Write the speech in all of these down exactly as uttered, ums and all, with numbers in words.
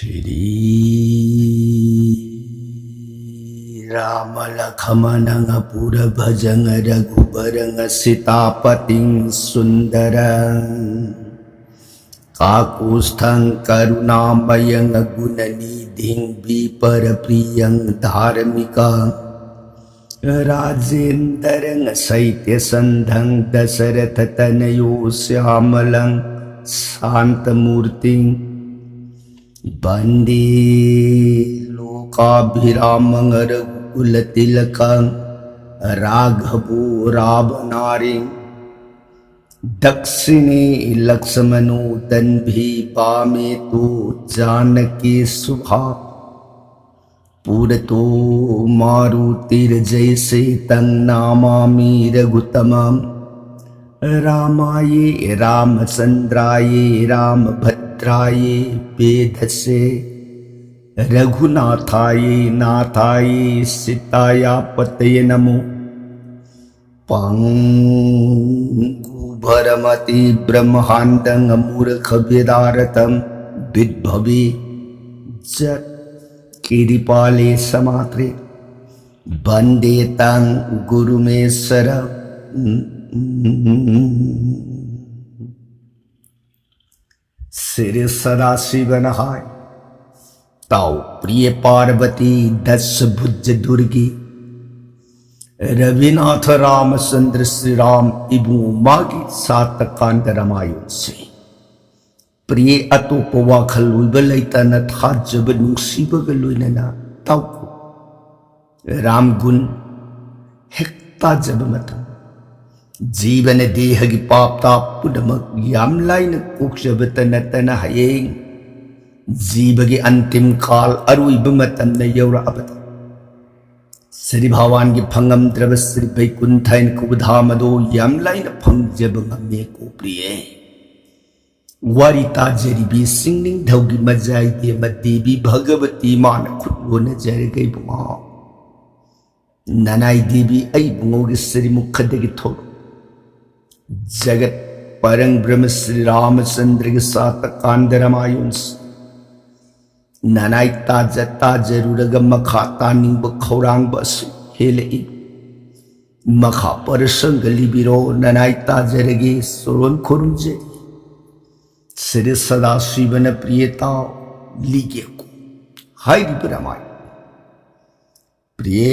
श्री राम लखमणं पुरभजं रघुबरं सीतापतिं सुंदरं काकुत्स्थं करुणामयं गुणनिधिं विप्रप्रियं धार्मिकं राजेंद्रं सत्यसंधं दशरथतनयो श्यामलं शांतमूर्तिं वंदे लोकाभिरामं रघुकुलतिलकं राघवो रावणारिं दक्षिणे लक्ष्मणो तन्वी वामे तु जानकी शुभा पुरतो मारुतिर्यस्य तं नमामि रघुत्तमं रामाय रामचंद्राय रामभद्राय वेधसे रघुनाथाय नाथाय सीताया पतये नमो। पङ्गुभरमति ब्रह्माण्डं मूर्खविदारतं विद्भवे जत्कृपाले समात्रे वन्दे तं गुरुमीश्वर। श्री सदाशिवनहाय ꯇꯥꯎ ꯄ꯭ꯔꯤꯌꯦ ꯄꯥꯔꯕꯇꯤ ꯗꯁ ꯚꯨꯖ ꯗꯨꯔꯒꯤ ꯔꯕꯤꯅꯥꯊ ꯔꯥꯃꯆꯟꯗ꯭ꯔ ꯁ꯭ꯔꯤꯔꯥꯝ ꯏꯕꯨꯡ ꯃꯥꯒꯤ ꯁꯥꯇ ꯀꯥꯟꯗ ꯔꯃꯥꯌꯟꯁꯤ꯫ ꯄ꯭ꯔꯤꯌꯦ ꯑꯇꯣꯞꯄ ꯋꯥꯈꯜ ꯑꯣꯏꯕ ꯂꯩꯇꯅ ꯊꯥꯖꯕ ꯅꯨꯡꯁꯤꯕꯒ ꯂꯣꯏꯅꯅ ꯇꯥꯎꯀꯣ꯫ ꯔꯥꯝ ꯒꯨꯟ ꯍꯦꯛ ꯇꯥꯖꯕ ꯃꯇꯝ ꯖꯤꯕꯅ ꯗꯦꯍꯒꯤ ꯄꯥꯞ ꯇꯥꯞ ꯄꯨꯝꯅꯃꯛ ꯌꯥꯝ ꯂꯥꯏꯅ ꯀꯣꯛꯆꯕꯇ ꯅꯠꯇꯅ ꯍꯌꯦꯡ ꯖꯤꯕꯒꯤ ꯑꯟꯇꯤꯝ ꯀꯥꯜ ꯑꯔꯣꯏꯕ ꯃꯇꯝꯗ ꯌꯧꯔꯛꯑꯕꯗ ꯁ꯭ꯔꯤ ꯚꯒꯋꯥꯟꯒꯤ ꯐꯪꯉꯝꯗ꯭ꯔꯕ ꯁ꯭ꯔꯤ ꯕꯩꯀꯨꯟꯊ ꯍꯥꯏꯅ ꯀꯧꯕ ꯙꯥꯝ ꯑꯗꯨ ꯌꯥꯝ ꯂꯥꯏꯅ ꯐꯪꯖꯕ ꯉꯝꯃꯦ ꯀꯣ ꯄ꯭ꯔꯤꯌꯦ꯫ ꯋꯥꯔꯤ ꯇꯥꯖꯔꯤꯕꯤ ꯁꯤꯡꯅꯤꯡꯊꯧꯒꯤ ꯃꯖꯥꯏ ꯏꯕꯦꯝꯃ ꯗꯦꯕꯤ ꯚꯒꯕꯇꯤ ꯃꯥꯅ ꯈꯨꯠ ꯂꯣꯟꯅꯖꯔꯒ ꯏꯕꯨꯡꯉꯣ ꯅꯅꯥꯏ ꯗꯦꯕꯤ ꯑꯩ ꯏꯕꯨꯡꯉꯣꯒꯤ ꯁ꯭ꯔꯤꯃꯨꯈꯗꯒꯤ ꯊꯣꯛꯂꯛ ꯖꯒꯠ ꯄꯔꯪ ꯕ꯭ꯔꯍ꯭ꯃ ꯁ꯭ꯔꯤ ꯔꯥꯃꯆꯟꯗ꯭ꯔꯒꯤ ꯁꯥꯇ ꯀꯥꯟꯗ ꯔꯃꯥꯌꯟꯁꯤ꯫ ꯅꯅꯥꯏ ꯇꯥꯖ ꯇꯥꯖꯔꯨꯔꯒ ꯃꯈꯥ ꯇꯥꯅꯤꯡꯕ ꯈꯧꯔꯥꯡꯕ ꯑꯁꯤ ꯍꯦꯜꯂꯛꯏ꯫ ꯃꯈꯥ ꯄꯔꯁꯪꯒ ꯂꯤꯕꯤꯔꯣ, ꯅꯅꯥꯏ ꯇꯥꯖꯔꯒꯦ, ꯁꯣꯔꯣꯟ ꯈꯨꯔꯨꯝꯖꯩ꯫ ꯁ꯭ꯔꯤ ꯁꯗꯥꯁꯤꯕꯅ ꯄ꯭ꯔꯤꯌꯦ ꯇꯥꯎ ꯂꯤꯒꯦꯀꯣ ꯍꯥꯏꯔꯤꯕ ꯔꯥꯃꯥꯌꯟ꯫ ꯄ꯭ꯔꯤꯌꯦ,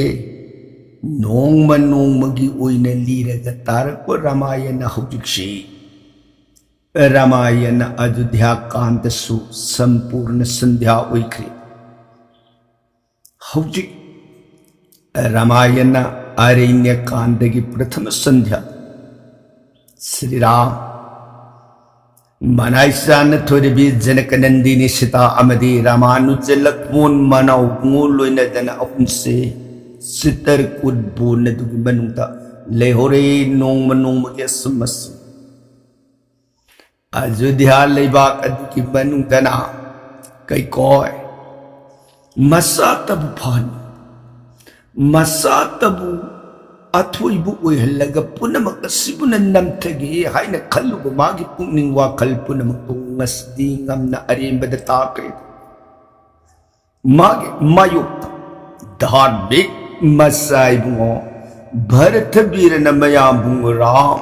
ꯅꯣꯡꯃ ꯅꯣꯡꯃꯒꯤ ꯑꯣꯏꯅ ꯂꯤꯔꯒ ꯇꯥꯔꯛꯄ ꯔꯥꯃꯥꯌꯟ ꯍꯧꯖꯤꯛꯁꯤ ꯔꯥꯃꯥꯌꯟ ꯑꯌꯨꯙ꯭ꯌꯥ ꯀꯥꯟꯗꯁꯨ ꯁꯝꯄꯨꯔꯅ ꯁꯟꯙ꯭ꯌꯥ ꯑꯣꯏꯈ꯭ꯔꯦ꯫ ꯍꯧꯖꯤꯛ ꯔꯥꯃꯥꯌꯟ ꯑꯔꯩꯅ꯭ꯌ ꯀꯥꯟꯗꯒꯤ ꯄ꯭ꯔꯊꯃ ꯁꯟꯙ꯭ꯌꯥ꯫ ꯁ꯭ꯔꯤꯔꯥꯝ ꯃꯅꯥꯏ ꯆꯥꯅ ꯊꯣꯏꯔꯕꯤ ꯖꯅꯀꯅꯟꯗꯤꯅꯤ ꯁꯤꯇꯥ ꯑꯃꯗꯤ ꯔꯥꯃꯥꯅꯨꯖ ꯂꯛꯃꯣꯟ ꯃꯅꯥꯎ ꯏꯕꯨꯡꯉꯣ ꯂꯣꯏꯅꯗꯅ ꯑꯍꯨꯝꯁꯦ ꯆꯤꯇ꯭ꯔꯀꯨꯠ ꯕꯣꯟ ꯑꯗꯨꯒꯤ ꯃꯅꯨꯡꯗ ꯂꯩꯍꯧꯔꯦ꯫ ꯅꯣꯡꯃ ꯅꯣꯡꯃꯒꯤ ꯑꯁꯨꯝ ꯑꯁꯨꯝ ꯑꯌꯨꯙ꯭ꯌꯥ ꯂꯩꯕꯥꯛ ꯑꯗꯨꯒꯤ ꯃꯅꯨꯡꯗꯅ ꯀꯩꯀꯣꯏ ꯃꯆꯥꯇꯕꯨ ꯐꯍꯟ, ꯃꯆꯥꯇꯕꯨ ꯑꯊꯣꯏꯕ ꯑꯣꯏꯍꯜꯂꯒ ꯄꯨꯝꯅꯃꯛ ꯑꯁꯤꯕꯨꯅ ꯅꯝꯊꯒꯦ ꯍꯥꯏꯅ ꯈꯜꯂꯨꯕ ꯃꯥꯒꯤ ꯄꯨꯛꯅꯤꯡ ꯋꯥꯈꯜ ꯄꯨꯝꯅꯃꯛꯇꯨ ꯉꯁꯤꯗꯤ ꯉꯝꯅ ꯑꯔꯦꯝꯕꯗ ꯇꯥꯈ꯭ꯔꯦ꯫ ꯃꯥꯒꯤ ꯃꯥꯌꯣꯛꯇ ꯙꯥꯔꯃꯤꯛ ꯃꯆꯥ ꯏꯕꯨꯡꯉꯣ ꯚꯔꯊꯕꯤꯔꯅ ꯃꯌꯥꯝꯕꯨꯡꯉꯣ ꯔꯥꯝ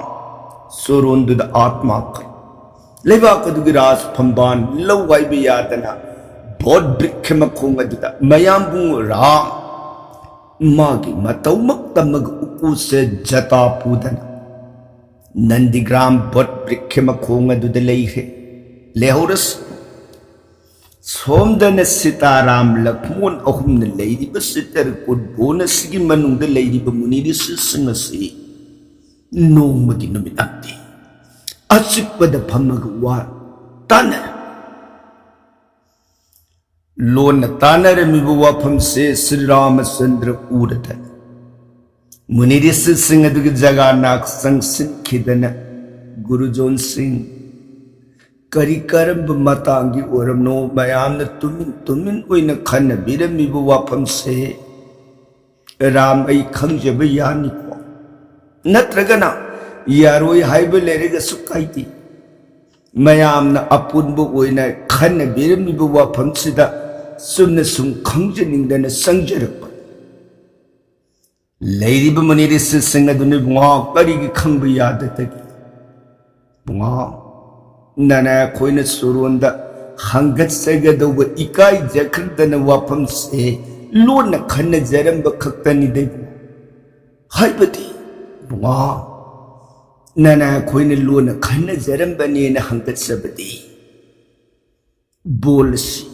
ꯁꯣꯔꯣꯟꯗꯨꯗ ꯑꯥꯠꯃꯥ ꯀꯠ ꯂꯩꯕꯥꯛ ꯑꯗꯨꯒꯤ ꯔꯥꯖ ꯐꯝꯕꯥꯜ ꯂꯧ ꯍꯥꯏꯕ ꯌꯥꯗꯅ ꯕꯣꯙ ꯕ꯭ꯔꯤꯛꯈ ꯃꯈꯣꯡ ꯑꯗꯨꯗ ꯃꯌꯥꯝꯕꯨꯡ ꯔꯥꯝ ꯃꯥꯒꯤ ꯃꯇꯧꯃꯛ ꯇꯝꯃꯒ ꯎꯀꯨꯁꯦ ꯖꯇꯥ ꯄꯨꯗꯅ ꯅꯟꯗꯤꯒ꯭ꯔꯥꯝ ꯕꯣꯙ ꯕ꯭ꯔꯤꯛꯈ ꯃꯈꯣꯡ ꯑꯗꯨꯗ ꯂꯩꯈ꯭ꯔꯦ꯫ ꯂꯩꯍꯧꯔꯁꯤ꯫ ꯁꯣꯝꯗꯅ ꯁꯤꯇꯥꯔꯥꯝ ꯂꯛꯃꯣꯟ ꯑꯍꯨꯝꯅ ꯂꯩꯔꯤꯕ ꯆꯤꯇ꯭ꯔꯀꯨꯠ ꯕꯣꯟ ꯑꯁꯤꯒꯤ ꯃꯅꯨꯡꯗ ꯂꯩꯔꯤꯕ ꯃꯨꯅꯤ ꯔꯤꯁꯤꯁꯤꯡ ꯑꯁꯤ ꯅꯣꯡꯃꯒꯤ ꯅꯨꯃꯤꯗꯥꯡꯗꯤ ꯑꯆꯤꯛꯄꯗ ꯐꯝꯃꯒ ꯋꯥ ꯇꯥꯟꯅꯔꯦ꯫ ꯂꯣꯟꯅ ꯇꯥꯟꯅꯔꯝꯃꯤꯕ ꯋꯥꯐꯝꯁꯦ ꯁ꯭ꯔꯤ ꯔꯥꯃꯆꯟꯗ꯭ꯔ ꯎꯔꯗꯅ ꯃꯨꯅꯤ ꯔꯤꯁꯤꯁꯤꯡ ꯑꯗꯨꯒꯤ ꯖꯒꯥ ꯅꯥꯛ ꯆꯪꯁꯤꯟꯈꯤꯗꯅ, "ꯒꯨꯔꯨꯖꯣꯟꯁꯤꯡ, ꯀꯔꯤ ꯀꯔꯝꯕ ꯃꯇꯥꯡꯒꯤ ꯑꯣꯏꯔꯕꯅꯣ ꯃꯌꯥꯝꯅ ꯇꯨꯃꯤꯟ ꯇꯨꯃꯤꯟ ꯑꯣꯏꯅ ꯈꯟꯅꯕꯤꯔꯝꯃꯤꯕ ꯋꯥꯐꯝꯁꯦ? ꯔꯥꯝ, ꯑꯩ ꯈꯪꯖꯕ ꯌꯥꯅꯤꯀꯣ? ꯅꯠꯇ꯭ꯔꯒꯅ ꯌꯥꯔꯣꯏ ꯍꯥꯏꯕ ꯂꯩꯔꯒꯁꯨ ꯀꯥꯏꯗꯦ꯫ ꯃꯌꯥꯝꯅ ꯑꯄꯨꯟꯕ ꯑꯣꯏꯅ ꯈꯟꯅꯕꯤꯔꯝꯃꯤꯕ ꯋꯥꯐꯝꯁꯤꯗ ꯆꯨꯝꯅ ꯁꯨꯝ ꯈꯪꯖꯅꯤꯡꯗꯅ ꯆꯪꯖꯔꯛꯄ꯫ ꯂꯩꯔꯤꯕ ꯃꯨꯅꯤ ꯔꯤꯁꯤꯁꯤꯡ ꯑꯗꯨꯅ, ꯏꯕꯨꯡꯉꯣ, ꯀꯔꯤꯒꯤ ꯈꯪꯕ ꯌꯥꯗꯗꯒꯦ? ꯏꯕꯨꯡꯉꯣ, ꯅꯅꯥ ꯑꯩꯈꯣꯏꯅ ꯁꯨꯔꯣꯟꯗ ꯍꯪꯒꯠꯆꯒꯗꯧꯕ ꯏꯀꯥꯏꯖꯈ꯭ꯔꯗꯅ ꯋꯥꯐꯝꯁꯦ ꯂꯣꯟꯅ ꯈꯟꯅꯖꯔꯝꯕ ꯈꯛꯇꯅꯤꯗ, ꯏꯕꯨꯡꯉꯣ꯫ ꯍꯥꯏꯕꯗꯤ, ꯏꯕꯨꯡꯉꯣ, ꯅꯅꯥ ꯑꯩꯈꯣꯏꯅ ꯂꯣꯟꯅ ꯈꯟꯅꯖꯔꯝꯕꯅꯦꯅ ꯍꯪꯒꯠꯆꯕꯗꯤ꯫ ꯕꯣꯜ ꯑꯁꯤ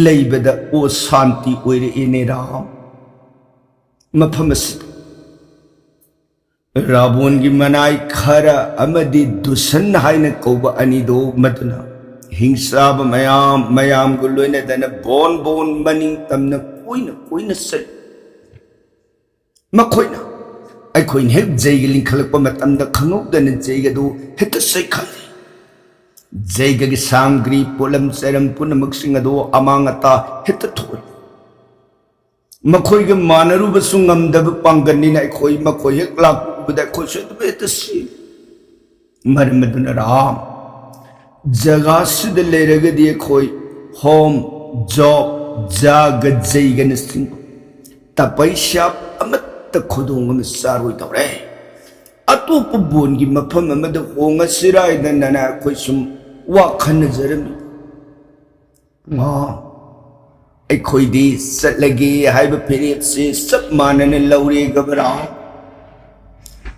ꯂꯩꯕꯗ ꯑꯣ ꯁꯥꯟꯇꯤ ꯑꯣꯏꯔꯛꯏꯅꯦ, ꯔꯥꯝ꯫ ꯃꯐꯝ ꯑꯁꯤꯗ ꯔꯥꯕꯣꯟꯒꯤ ꯃꯅꯥꯏ ꯈꯔ ꯑꯃꯗꯤ ꯗꯨꯁꯟ ꯍꯥꯏꯅ ꯀꯧꯕ ꯑꯅꯤꯗꯣ, ꯃꯗꯨꯅ ꯍꯤꯡꯆꯥꯕ ꯃꯌꯥꯝ ꯃꯌꯥꯝꯒ ꯂꯣꯏꯅꯗꯅ ꯕꯣꯟ ꯕꯣꯟ ꯃꯅꯤꯡ ꯇꯝꯅ ꯀꯣꯏꯅ ꯀꯣꯏꯅ ꯆꯠꯂꯤ꯫ ꯃꯈꯣꯏꯅ ꯑꯩꯈꯣꯏꯅ ꯍꯦꯛ ꯖꯩꯒ ꯂꯤꯡꯈꯠꯂꯛꯄ ꯃꯇꯝꯗ ꯈꯪꯍꯧꯗꯅ ꯖꯩꯒꯗꯨ ꯍꯦꯛꯇ ꯆꯩꯈꯥꯏꯔꯤ꯫ ꯖꯩꯒꯒꯤ ꯁꯥꯃꯒ꯭ꯔꯤ, ꯄꯣꯠꯂꯝ ꯆꯩꯔꯝ ꯄꯨꯝꯅꯃꯛꯁꯤꯡ ꯑꯗꯨ ꯑꯃꯥꯡ ꯑꯇꯥ ꯍꯦꯛꯇ ꯊꯣꯛꯍꯜꯂꯤ꯫ ꯃꯈꯣꯏꯒ ꯃꯥꯟꯅꯔꯨꯕꯁꯨ ꯉꯝꯗꯕ ꯄꯥꯡꯒꯜꯅꯤꯅ ꯑꯩꯈꯣꯏ ꯃꯈꯣꯏ ꯍꯦꯛ ꯂꯥꯛꯄ ꯎꯕꯗ ꯑꯩꯈꯣꯏꯁꯨ ꯑꯗꯨꯝ ꯍꯦꯛꯇ ꯁꯤ꯫ ꯃꯔꯝ ꯑꯗꯨꯅ ꯔꯥꯝ, ꯖꯒꯥꯁꯤꯗ ꯂꯩꯔꯒꯗꯤ ꯑꯩꯈꯣꯏ ꯍꯣꯝ, ꯖꯣꯕ, ꯖꯥꯒ, ꯖꯩꯒꯅꯆꯤꯡꯕ ꯇꯄꯩꯁꯥꯞ ꯑꯃꯠꯇ ꯈꯨꯗꯣꯡ ꯑꯃ ꯆꯥꯔꯣꯏꯗꯧꯔꯦ꯫ ꯑꯇꯣꯞꯄ ꯕꯣꯟꯒꯤ ꯃꯐꯝ ꯑꯃꯗ ꯍꯣꯡꯉꯁꯤꯔꯥ ꯍꯥꯏꯗꯅ ꯑꯩꯈꯣꯏ ꯁꯨꯝ ꯋꯥ ꯈꯟꯅꯖꯔꯝꯃꯤ꯫ ꯉꯥ ꯑꯩꯈꯣꯏꯗꯤ ꯆꯠꯂꯒꯦ ꯍꯥꯏꯕ ꯐꯤꯔꯦꯞꯁꯦ ꯆꯞ ꯃꯥꯟꯅꯅ ꯂꯧꯔꯦ, ꯒꯕꯔꯥ꯫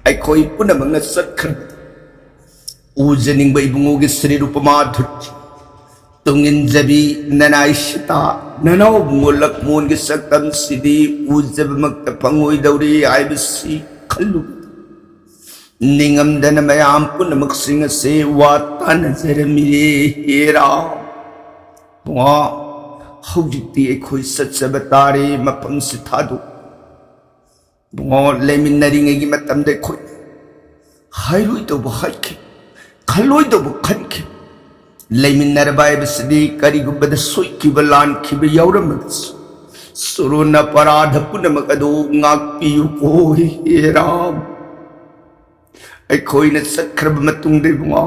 ꯑꯩꯈꯣꯏ ꯄꯨꯝꯅꯃꯛꯅ ꯆꯠꯈ꯭ꯔꯕꯗ ꯎꯖꯅꯤꯡꯕ ꯏꯕꯨꯡꯉꯣꯒꯤ ꯁ꯭ꯔꯤ ꯔꯨꯄꯃꯥ ꯙꯨꯔꯤ, ꯇꯨꯡꯏꯟꯖꯕꯤ ꯅꯅꯥꯏ ꯁꯤꯇꯥ, ꯅꯅꯥꯎ ꯏꯕꯨꯡꯉꯣ ꯂꯛꯃꯣꯟꯒꯤ ꯁꯛꯇꯝꯁꯤꯗꯤ ꯎꯖꯕꯃꯛꯇ ꯐꯪꯉꯣꯏꯗꯧꯔꯤ ꯍꯥꯏꯕꯁꯤ ꯈꯜꯂꯨꯕꯗ ꯅꯤꯡꯉꯝꯗꯅ ꯃꯌꯥꯝ ꯄꯨꯝꯅꯃꯛꯁꯤꯡ ꯑꯁꯤ ꯋꯥ ꯇꯥꯟꯅꯖꯔꯝꯃꯤꯔꯦ꯫ ꯍꯦꯔꯥ, ꯏꯕꯨꯡꯉꯣ, ꯍꯧꯖꯤꯛꯇꯤ ꯑꯩꯈꯣꯏ ꯆꯠꯆꯕ ꯇꯥꯔꯦ, ꯃꯐꯝꯁꯤ ꯊꯥꯗꯣꯛ꯫ ꯏꯕꯨꯡꯉꯣ, ꯂꯩꯃꯤꯟꯅꯔꯤꯉꯩꯒꯤ ꯃꯇꯝꯗ ꯑꯩꯈꯣꯏ ꯍꯥꯏꯔꯣꯏꯗꯧꯕ ꯍꯥꯏꯈꯤ, ꯈꯜꯂꯣꯏꯗꯧꯕ ꯈꯟꯈꯤ꯫ ꯂꯩꯃꯤꯟꯅꯔꯕ ꯍꯥꯏꯕꯁꯤꯗꯤ ꯀꯔꯤꯒꯨꯝꯕꯗ ꯁꯣꯏꯈꯤꯕ ꯂꯥꯟꯈꯤꯕ ꯌꯥꯎꯔꯝꯃꯒꯁꯨ ꯁꯨꯔꯣꯟ ꯑꯄꯔꯥꯙ ꯄꯨꯝꯅꯃꯛ ꯑꯗꯨ ꯉꯥꯛꯄꯤꯌꯨꯀꯣ꯫ ꯍꯦ ꯔꯥꯝ, ꯑꯩꯈꯣꯏꯅ ꯆꯠꯈ꯭ꯔꯕ ꯃꯇꯨꯡꯗ ꯏꯕꯨꯡꯉꯣ,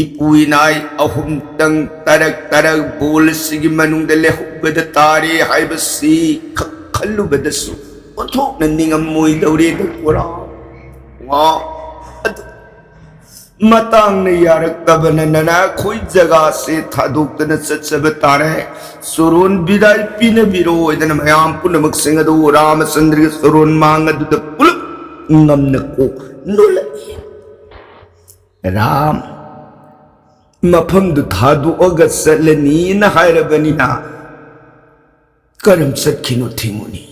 ꯏꯄꯨ ꯏꯅꯥꯏ ꯑꯍꯨꯝꯇꯪ ꯇꯔꯛ ꯇꯔꯛ ꯕꯣꯜ ꯑꯁꯤꯒꯤ ꯃꯅꯨꯡꯗ ꯂꯩꯍꯧꯒꯗ ꯇꯥꯔꯦ ꯍꯥꯏꯕꯁꯤ ꯈꯛ ꯈꯜꯂꯨꯕꯗꯁꯨ ꯑꯣꯟꯊꯣꯛꯅ ꯅꯤꯡꯉꯝꯃꯣꯏꯗꯧꯔꯦꯗ ꯀꯣꯔꯥ꯫ ꯋꯥ ꯑꯗꯨ ꯃꯇꯥꯡꯅ ꯌꯥꯔꯛꯇꯕꯅ ꯅꯅꯥꯈꯣꯏ ꯖꯒꯥꯁꯦ ꯊꯥꯗꯣꯛꯇꯅ ꯆꯠꯆꯕ ꯇꯥꯔꯦ꯫ ꯁꯣꯔꯣꯟ ꯕꯤꯗꯥꯏ ꯄꯤꯅꯕꯤꯔꯣ ꯍꯥꯏꯗꯅ ꯃꯌꯥꯝ ꯄꯨꯝꯅꯃꯛꯁꯤꯡ ꯑꯗꯨ ꯔꯥꯃꯆꯟꯗ꯭ꯔꯒꯤ ꯁꯣꯔꯣꯟ ꯃꯥꯡ ꯑꯗꯨꯗ ꯄꯨꯂꯞ ꯉꯝꯅ ꯀꯣꯛ ꯅꯣꯜꯂꯛꯏ꯫ ꯔꯥꯝ, ꯃꯐꯝꯗꯨ ꯊꯥꯗꯣꯛꯑꯒ ꯆꯠꯂꯅꯤꯅ ꯍꯥꯏꯔꯕꯅꯤꯅ ꯀꯔꯝ ꯆꯠꯈꯤꯅꯣ ꯊꯤꯡꯉꯨꯅꯤ?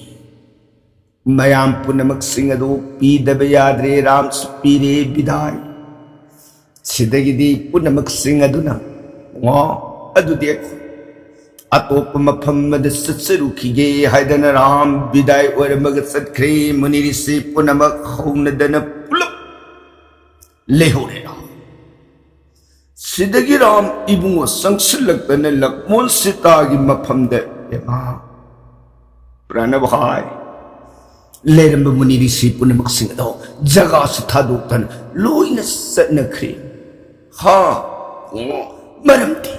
ꯃꯌꯥꯝ ꯄꯨꯝꯅꯃꯛꯁꯤꯡ ꯑꯗꯨ ꯄꯤꯗꯕ ꯌꯥꯗ꯭ꯔꯦ꯫ ꯔꯥꯝꯁꯨ ꯄꯤꯔꯦ ꯕꯤꯗꯥꯏ꯫ ꯁꯤꯗꯒꯤꯗꯤ ꯄꯨꯝꯅꯃꯛꯁꯤꯡ ꯑꯗꯨꯅ, "ꯉꯣ, ꯑꯗꯨꯗꯤ ꯑꯩꯈꯣꯏ ꯑꯇꯣꯞꯄ ꯃꯐꯝ ꯑꯃꯗ ꯆꯠꯆꯔꯨꯈꯤꯒꯦ" ꯍꯥꯏꯗꯅ ꯔꯥꯝ ꯕꯤꯗꯥꯏ ꯑꯣꯏꯔꯝꯃꯒ ꯆꯠꯈ꯭ꯔꯦ꯫ ꯃꯨꯅꯤ ꯔꯤꯁꯤ ꯄꯨꯝꯅꯃꯛ ꯍꯧꯅꯗꯅ ꯄꯨꯂꯞ ꯂꯩꯍꯧꯔꯦ꯫ ꯁꯤꯗꯒꯤ ꯔꯥꯝ ꯏꯕꯨꯡꯉꯣ ꯆꯪꯁꯤꯜꯂꯛꯇꯅ ꯂꯛꯃꯣꯟ ꯁꯤꯇꯥꯒꯤ ꯃꯐꯝꯗ, "ꯑꯦꯃꯥ, ꯄ꯭ꯔꯥꯅꯕ ꯍꯥꯏ, ꯂꯩꯔꯝꯕ ꯃꯨꯅꯤ ꯔꯤꯁꯤ ꯄꯨꯝꯅꯃꯛꯁꯤꯡ ꯑꯗꯣ ꯖꯒꯥꯁꯨ ꯊꯥꯗꯣꯛꯇꯅ ꯂꯣꯏꯅ ꯆꯠꯅꯈ꯭ꯔꯦ꯫ ꯍꯥ? ꯑꯣ, ꯃꯔꯝꯗꯤ,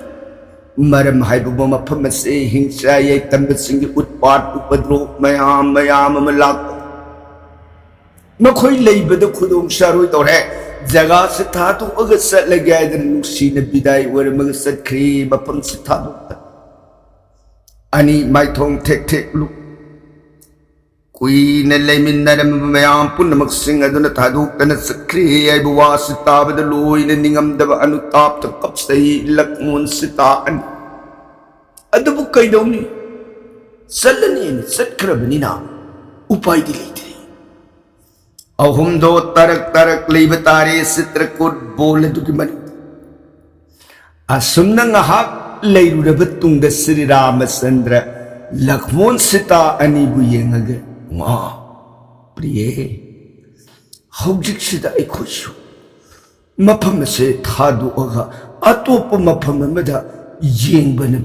ꯃꯔꯝ ꯍꯥꯏꯕꯕꯨ ꯃꯐꯝ ꯑꯁꯤ ꯍꯤꯡꯆꯥ ꯌꯥꯏꯇꯝꯕꯁꯤꯡꯒꯤ ꯎꯠꯄꯥꯠ ꯎꯄꯗ꯭ꯔꯣꯞ ꯃꯌꯥꯝ ꯃꯌꯥꯝ ꯑꯃ ꯂꯥꯛꯄ, ꯃꯈꯣꯏ ꯂꯩꯕꯗ ꯈꯨꯗꯣꯡ ꯆꯥꯔꯣꯏꯗꯧꯔꯦ꯫ ꯖꯒꯥꯁꯤ ꯊꯥꯗꯣꯛꯑꯒ ꯆꯠꯂꯒꯦ" ꯍꯥꯏꯗꯅ ꯅꯨꯡꯁꯤꯅ ꯕꯤꯗꯥꯏ ꯑꯣꯏꯔꯝꯃꯒ ꯆꯠꯈ꯭ꯔꯦ꯫ ꯃꯐꯝꯁꯤ ꯊꯥꯗꯣꯛꯇꯅ ꯑꯅꯤ ꯃꯥꯏꯊꯣꯡ ꯊꯦꯛ ꯊꯦꯛ ꯂꯨ ꯀꯨꯏꯅ ꯂꯩꯃꯤꯟꯅꯔꯝꯕ ꯃꯌꯥꯝ ꯄꯨꯝꯅꯃꯛꯁꯤꯡ ꯑꯗꯨꯅ ꯊꯥꯗꯣꯛꯇꯅ ꯆꯠꯈ꯭ꯔꯦ ꯍꯥꯏꯕ ꯋꯥꯁꯤ ꯇꯥꯕꯗ ꯂꯣꯏꯅ ꯅꯤꯡꯉꯝꯗꯕ ꯑꯅꯨꯇꯥꯞꯇ ꯀꯞꯆꯩ꯫ ꯂꯛꯃꯣꯟ ꯁꯤꯇꯥ ꯑꯅꯤ ꯑꯗꯨꯕꯨ ꯀꯩꯗꯧꯅꯤ? ꯆꯠꯂꯅꯤꯅ ꯆꯠꯈ꯭ꯔꯕꯅꯤꯅ ꯎꯄꯥꯏꯗꯤ ꯂꯩꯇ꯭ꯔꯦ꯫ ꯑꯍꯨꯝꯗꯣ ꯇꯔꯛ ꯇꯔꯛ ꯂꯩꯕ ꯇꯥꯔꯦ ꯆꯤꯇ꯭ꯔꯀꯨꯠ ꯕꯣꯜ ꯑꯗꯨꯒꯤ ꯃꯅꯨꯡꯗ꯫ ꯑꯁꯨꯝꯅ ꯉꯥꯏꯍꯥꯛ ꯂꯩꯔꯨꯔꯕ ꯇꯨꯡꯗ ꯁ꯭ꯔꯤ ꯔꯥꯃꯆꯟꯗ꯭ꯔ ꯂꯛꯃꯣꯟ ꯁꯤꯇꯥ ꯑꯅꯤꯕꯨ ꯌꯦꯡꯉꯒ, "ꯉꯥ, ꯄ꯭ꯔꯤꯌꯦ, ꯍꯧꯖꯤꯛꯁꯤꯗ ꯑꯩꯈꯣꯏꯁꯨ ꯃꯐꯝ ꯑꯁꯦ ꯊꯥꯗꯣꯛꯑꯒ ꯑꯇꯣꯞꯄ ꯃꯐꯝ ꯑꯃꯗ ꯌꯦꯡꯕꯅ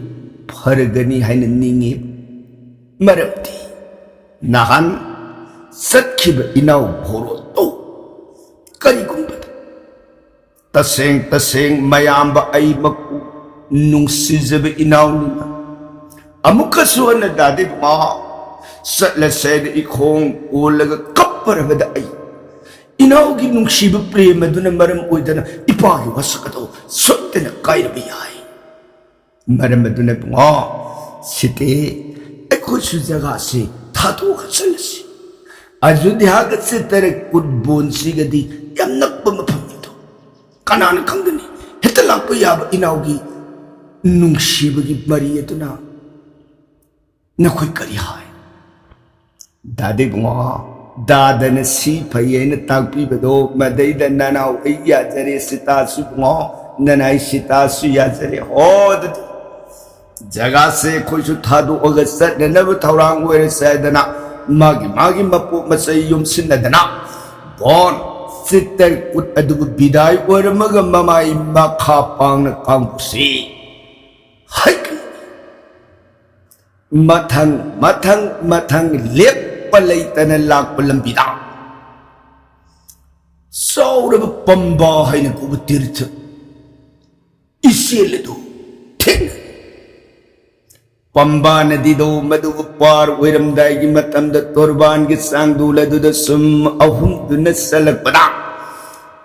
ꯐꯔꯒꯅꯤ ꯍꯥꯏꯅ ꯅꯤꯡꯏ꯫ ꯃꯔꯝꯗꯤ ꯅꯍꯥꯟ ꯆꯠꯈꯤꯕ ꯏꯅꯥꯎ ꯚꯣꯔꯣꯠꯇꯣ ꯀꯔꯤꯒꯨꯝꯕꯗ ꯇꯁꯦꯡ ꯇꯁꯦꯡ ꯃꯌꯥꯝꯕ ꯑꯩꯃꯛꯄꯨ ꯅꯨꯡꯁꯤꯖꯕ ꯏꯅꯥꯎꯅꯤꯅ ꯑꯃꯨꯛꯀꯁꯨ ꯍꯟꯅ ꯗꯥꯗꯤ ꯃꯥ ꯆꯠꯂꯁꯦꯅ ꯏꯈꯣꯡ ꯀꯣꯜꯂꯒ ꯀꯞꯄꯔꯕꯗ ꯑꯩ ꯏꯅꯥꯎꯒꯤ ꯅꯨꯡꯁꯤꯕ ꯄ꯭ꯔꯦꯝ ꯑꯗꯨꯅ ꯃꯔꯝ ꯑꯣꯏꯗꯅ ꯏꯄꯥꯒꯤ ꯋꯥꯁꯛ ꯑꯗꯨ ꯁꯣꯏꯗꯅ ꯀꯥꯏꯔꯕ ꯌꯥꯏ꯫ ꯃꯔꯝ ꯑꯗꯨꯅ ꯏꯕꯨꯡꯉꯣ, ꯁꯤꯇꯦ, ꯑꯩꯈꯣꯏꯁꯨ ꯖꯒꯥꯁꯤ ꯊꯥꯗꯣꯛꯑꯒ ꯆꯠꯂꯁꯤ꯫ ꯑꯌꯨꯙ꯭ꯌꯥꯒ ꯆꯤꯇ꯭ꯔꯀꯨꯠ ꯕꯣꯟꯁꯤꯒꯗꯤ ꯌꯥꯝ ꯅꯛꯄ ꯃꯐꯝꯅꯤꯗꯣ꯫ ꯀꯅꯥꯅ ꯈꯪꯒꯅꯤ? ꯍꯦꯛꯇ ꯂꯥꯛꯄ ꯌꯥꯕ ꯏꯅꯥꯎꯒꯤ ꯅꯨꯡꯁꯤꯕꯒꯤ ꯃꯔꯤ ꯑꯗꯨꯅ꯫ ꯅꯈꯣꯏ ꯀꯔꯤ ꯍꯥꯏ? ꯗꯥꯗꯤ ꯏꯕꯨꯡꯉꯣ, ꯗꯥꯗꯅ ꯁꯤ ꯐꯩ ꯍꯥꯏꯅ ꯇꯥꯛꯄꯤꯕꯗꯣ, ꯃꯗꯩꯗ ꯅꯅꯥꯎ ꯑꯩ ꯌꯥꯖꯔꯦ, ꯁꯤꯇꯥꯁꯨ ꯏꯕꯨꯡꯉꯣ, ꯅꯅꯥꯏ ꯁꯤꯇꯥꯁꯨ ꯌꯥꯖꯔꯦ꯫ ꯍꯣ, ꯑꯗꯨꯗꯤ ꯖꯒꯥꯁꯦ ꯑꯩꯈꯣꯏꯁꯨ ꯊꯥꯗꯣꯛꯑꯒ ꯆꯠꯅꯅꯕ ꯊꯧꯔꯥꯡ ꯑꯣꯏꯔꯁꯦ ꯍꯥꯏꯗꯅ ꯃꯥꯒꯤ ꯃꯥꯒꯤ ꯃꯄꯣꯠ ꯃꯆꯩ ꯌꯣꯝꯁꯤꯟꯅꯗꯅ ꯕꯣꯟ ꯆꯤꯇ꯭ꯔꯀꯨꯠ ꯑꯗꯨꯕꯨ ꯕꯤꯗꯥꯏ ꯑꯣꯏꯔꯝꯃꯒ ꯃꯃꯥꯏ ꯃꯈꯥ ꯄꯥꯡꯅ ꯀꯥꯡꯕꯨꯁꯤ ꯍꯩ ꯃꯊꯪ ꯃꯊꯪ ꯃꯊꯪ ꯂꯦꯞꯄ ꯂꯩꯇꯅ ꯂꯥꯛꯄ ꯂꯝꯕꯤꯗ ꯆꯥꯎꯔꯕ ꯄꯝꯕ ꯍꯥꯏꯅ ꯀꯧꯕ ꯇꯤꯔꯊ ꯏꯆꯦꯜ ꯑꯗꯨ ꯊꯦꯡꯅꯩ꯫ ꯄꯝꯕꯥ ꯅꯗꯤꯗꯣ ꯃꯗꯨꯕꯨ ꯄꯥꯔ ꯑꯣꯏꯔꯝꯗꯥꯏꯒꯤ ꯃꯇꯝꯗ ꯇꯣꯔꯕꯥꯟꯒꯤ ꯆꯥꯡꯗꯣꯜ ꯑꯗꯨꯗ ꯁꯨꯝ ꯑꯍꯨꯝꯗꯨꯅ ꯆꯠꯂꯛꯄꯗ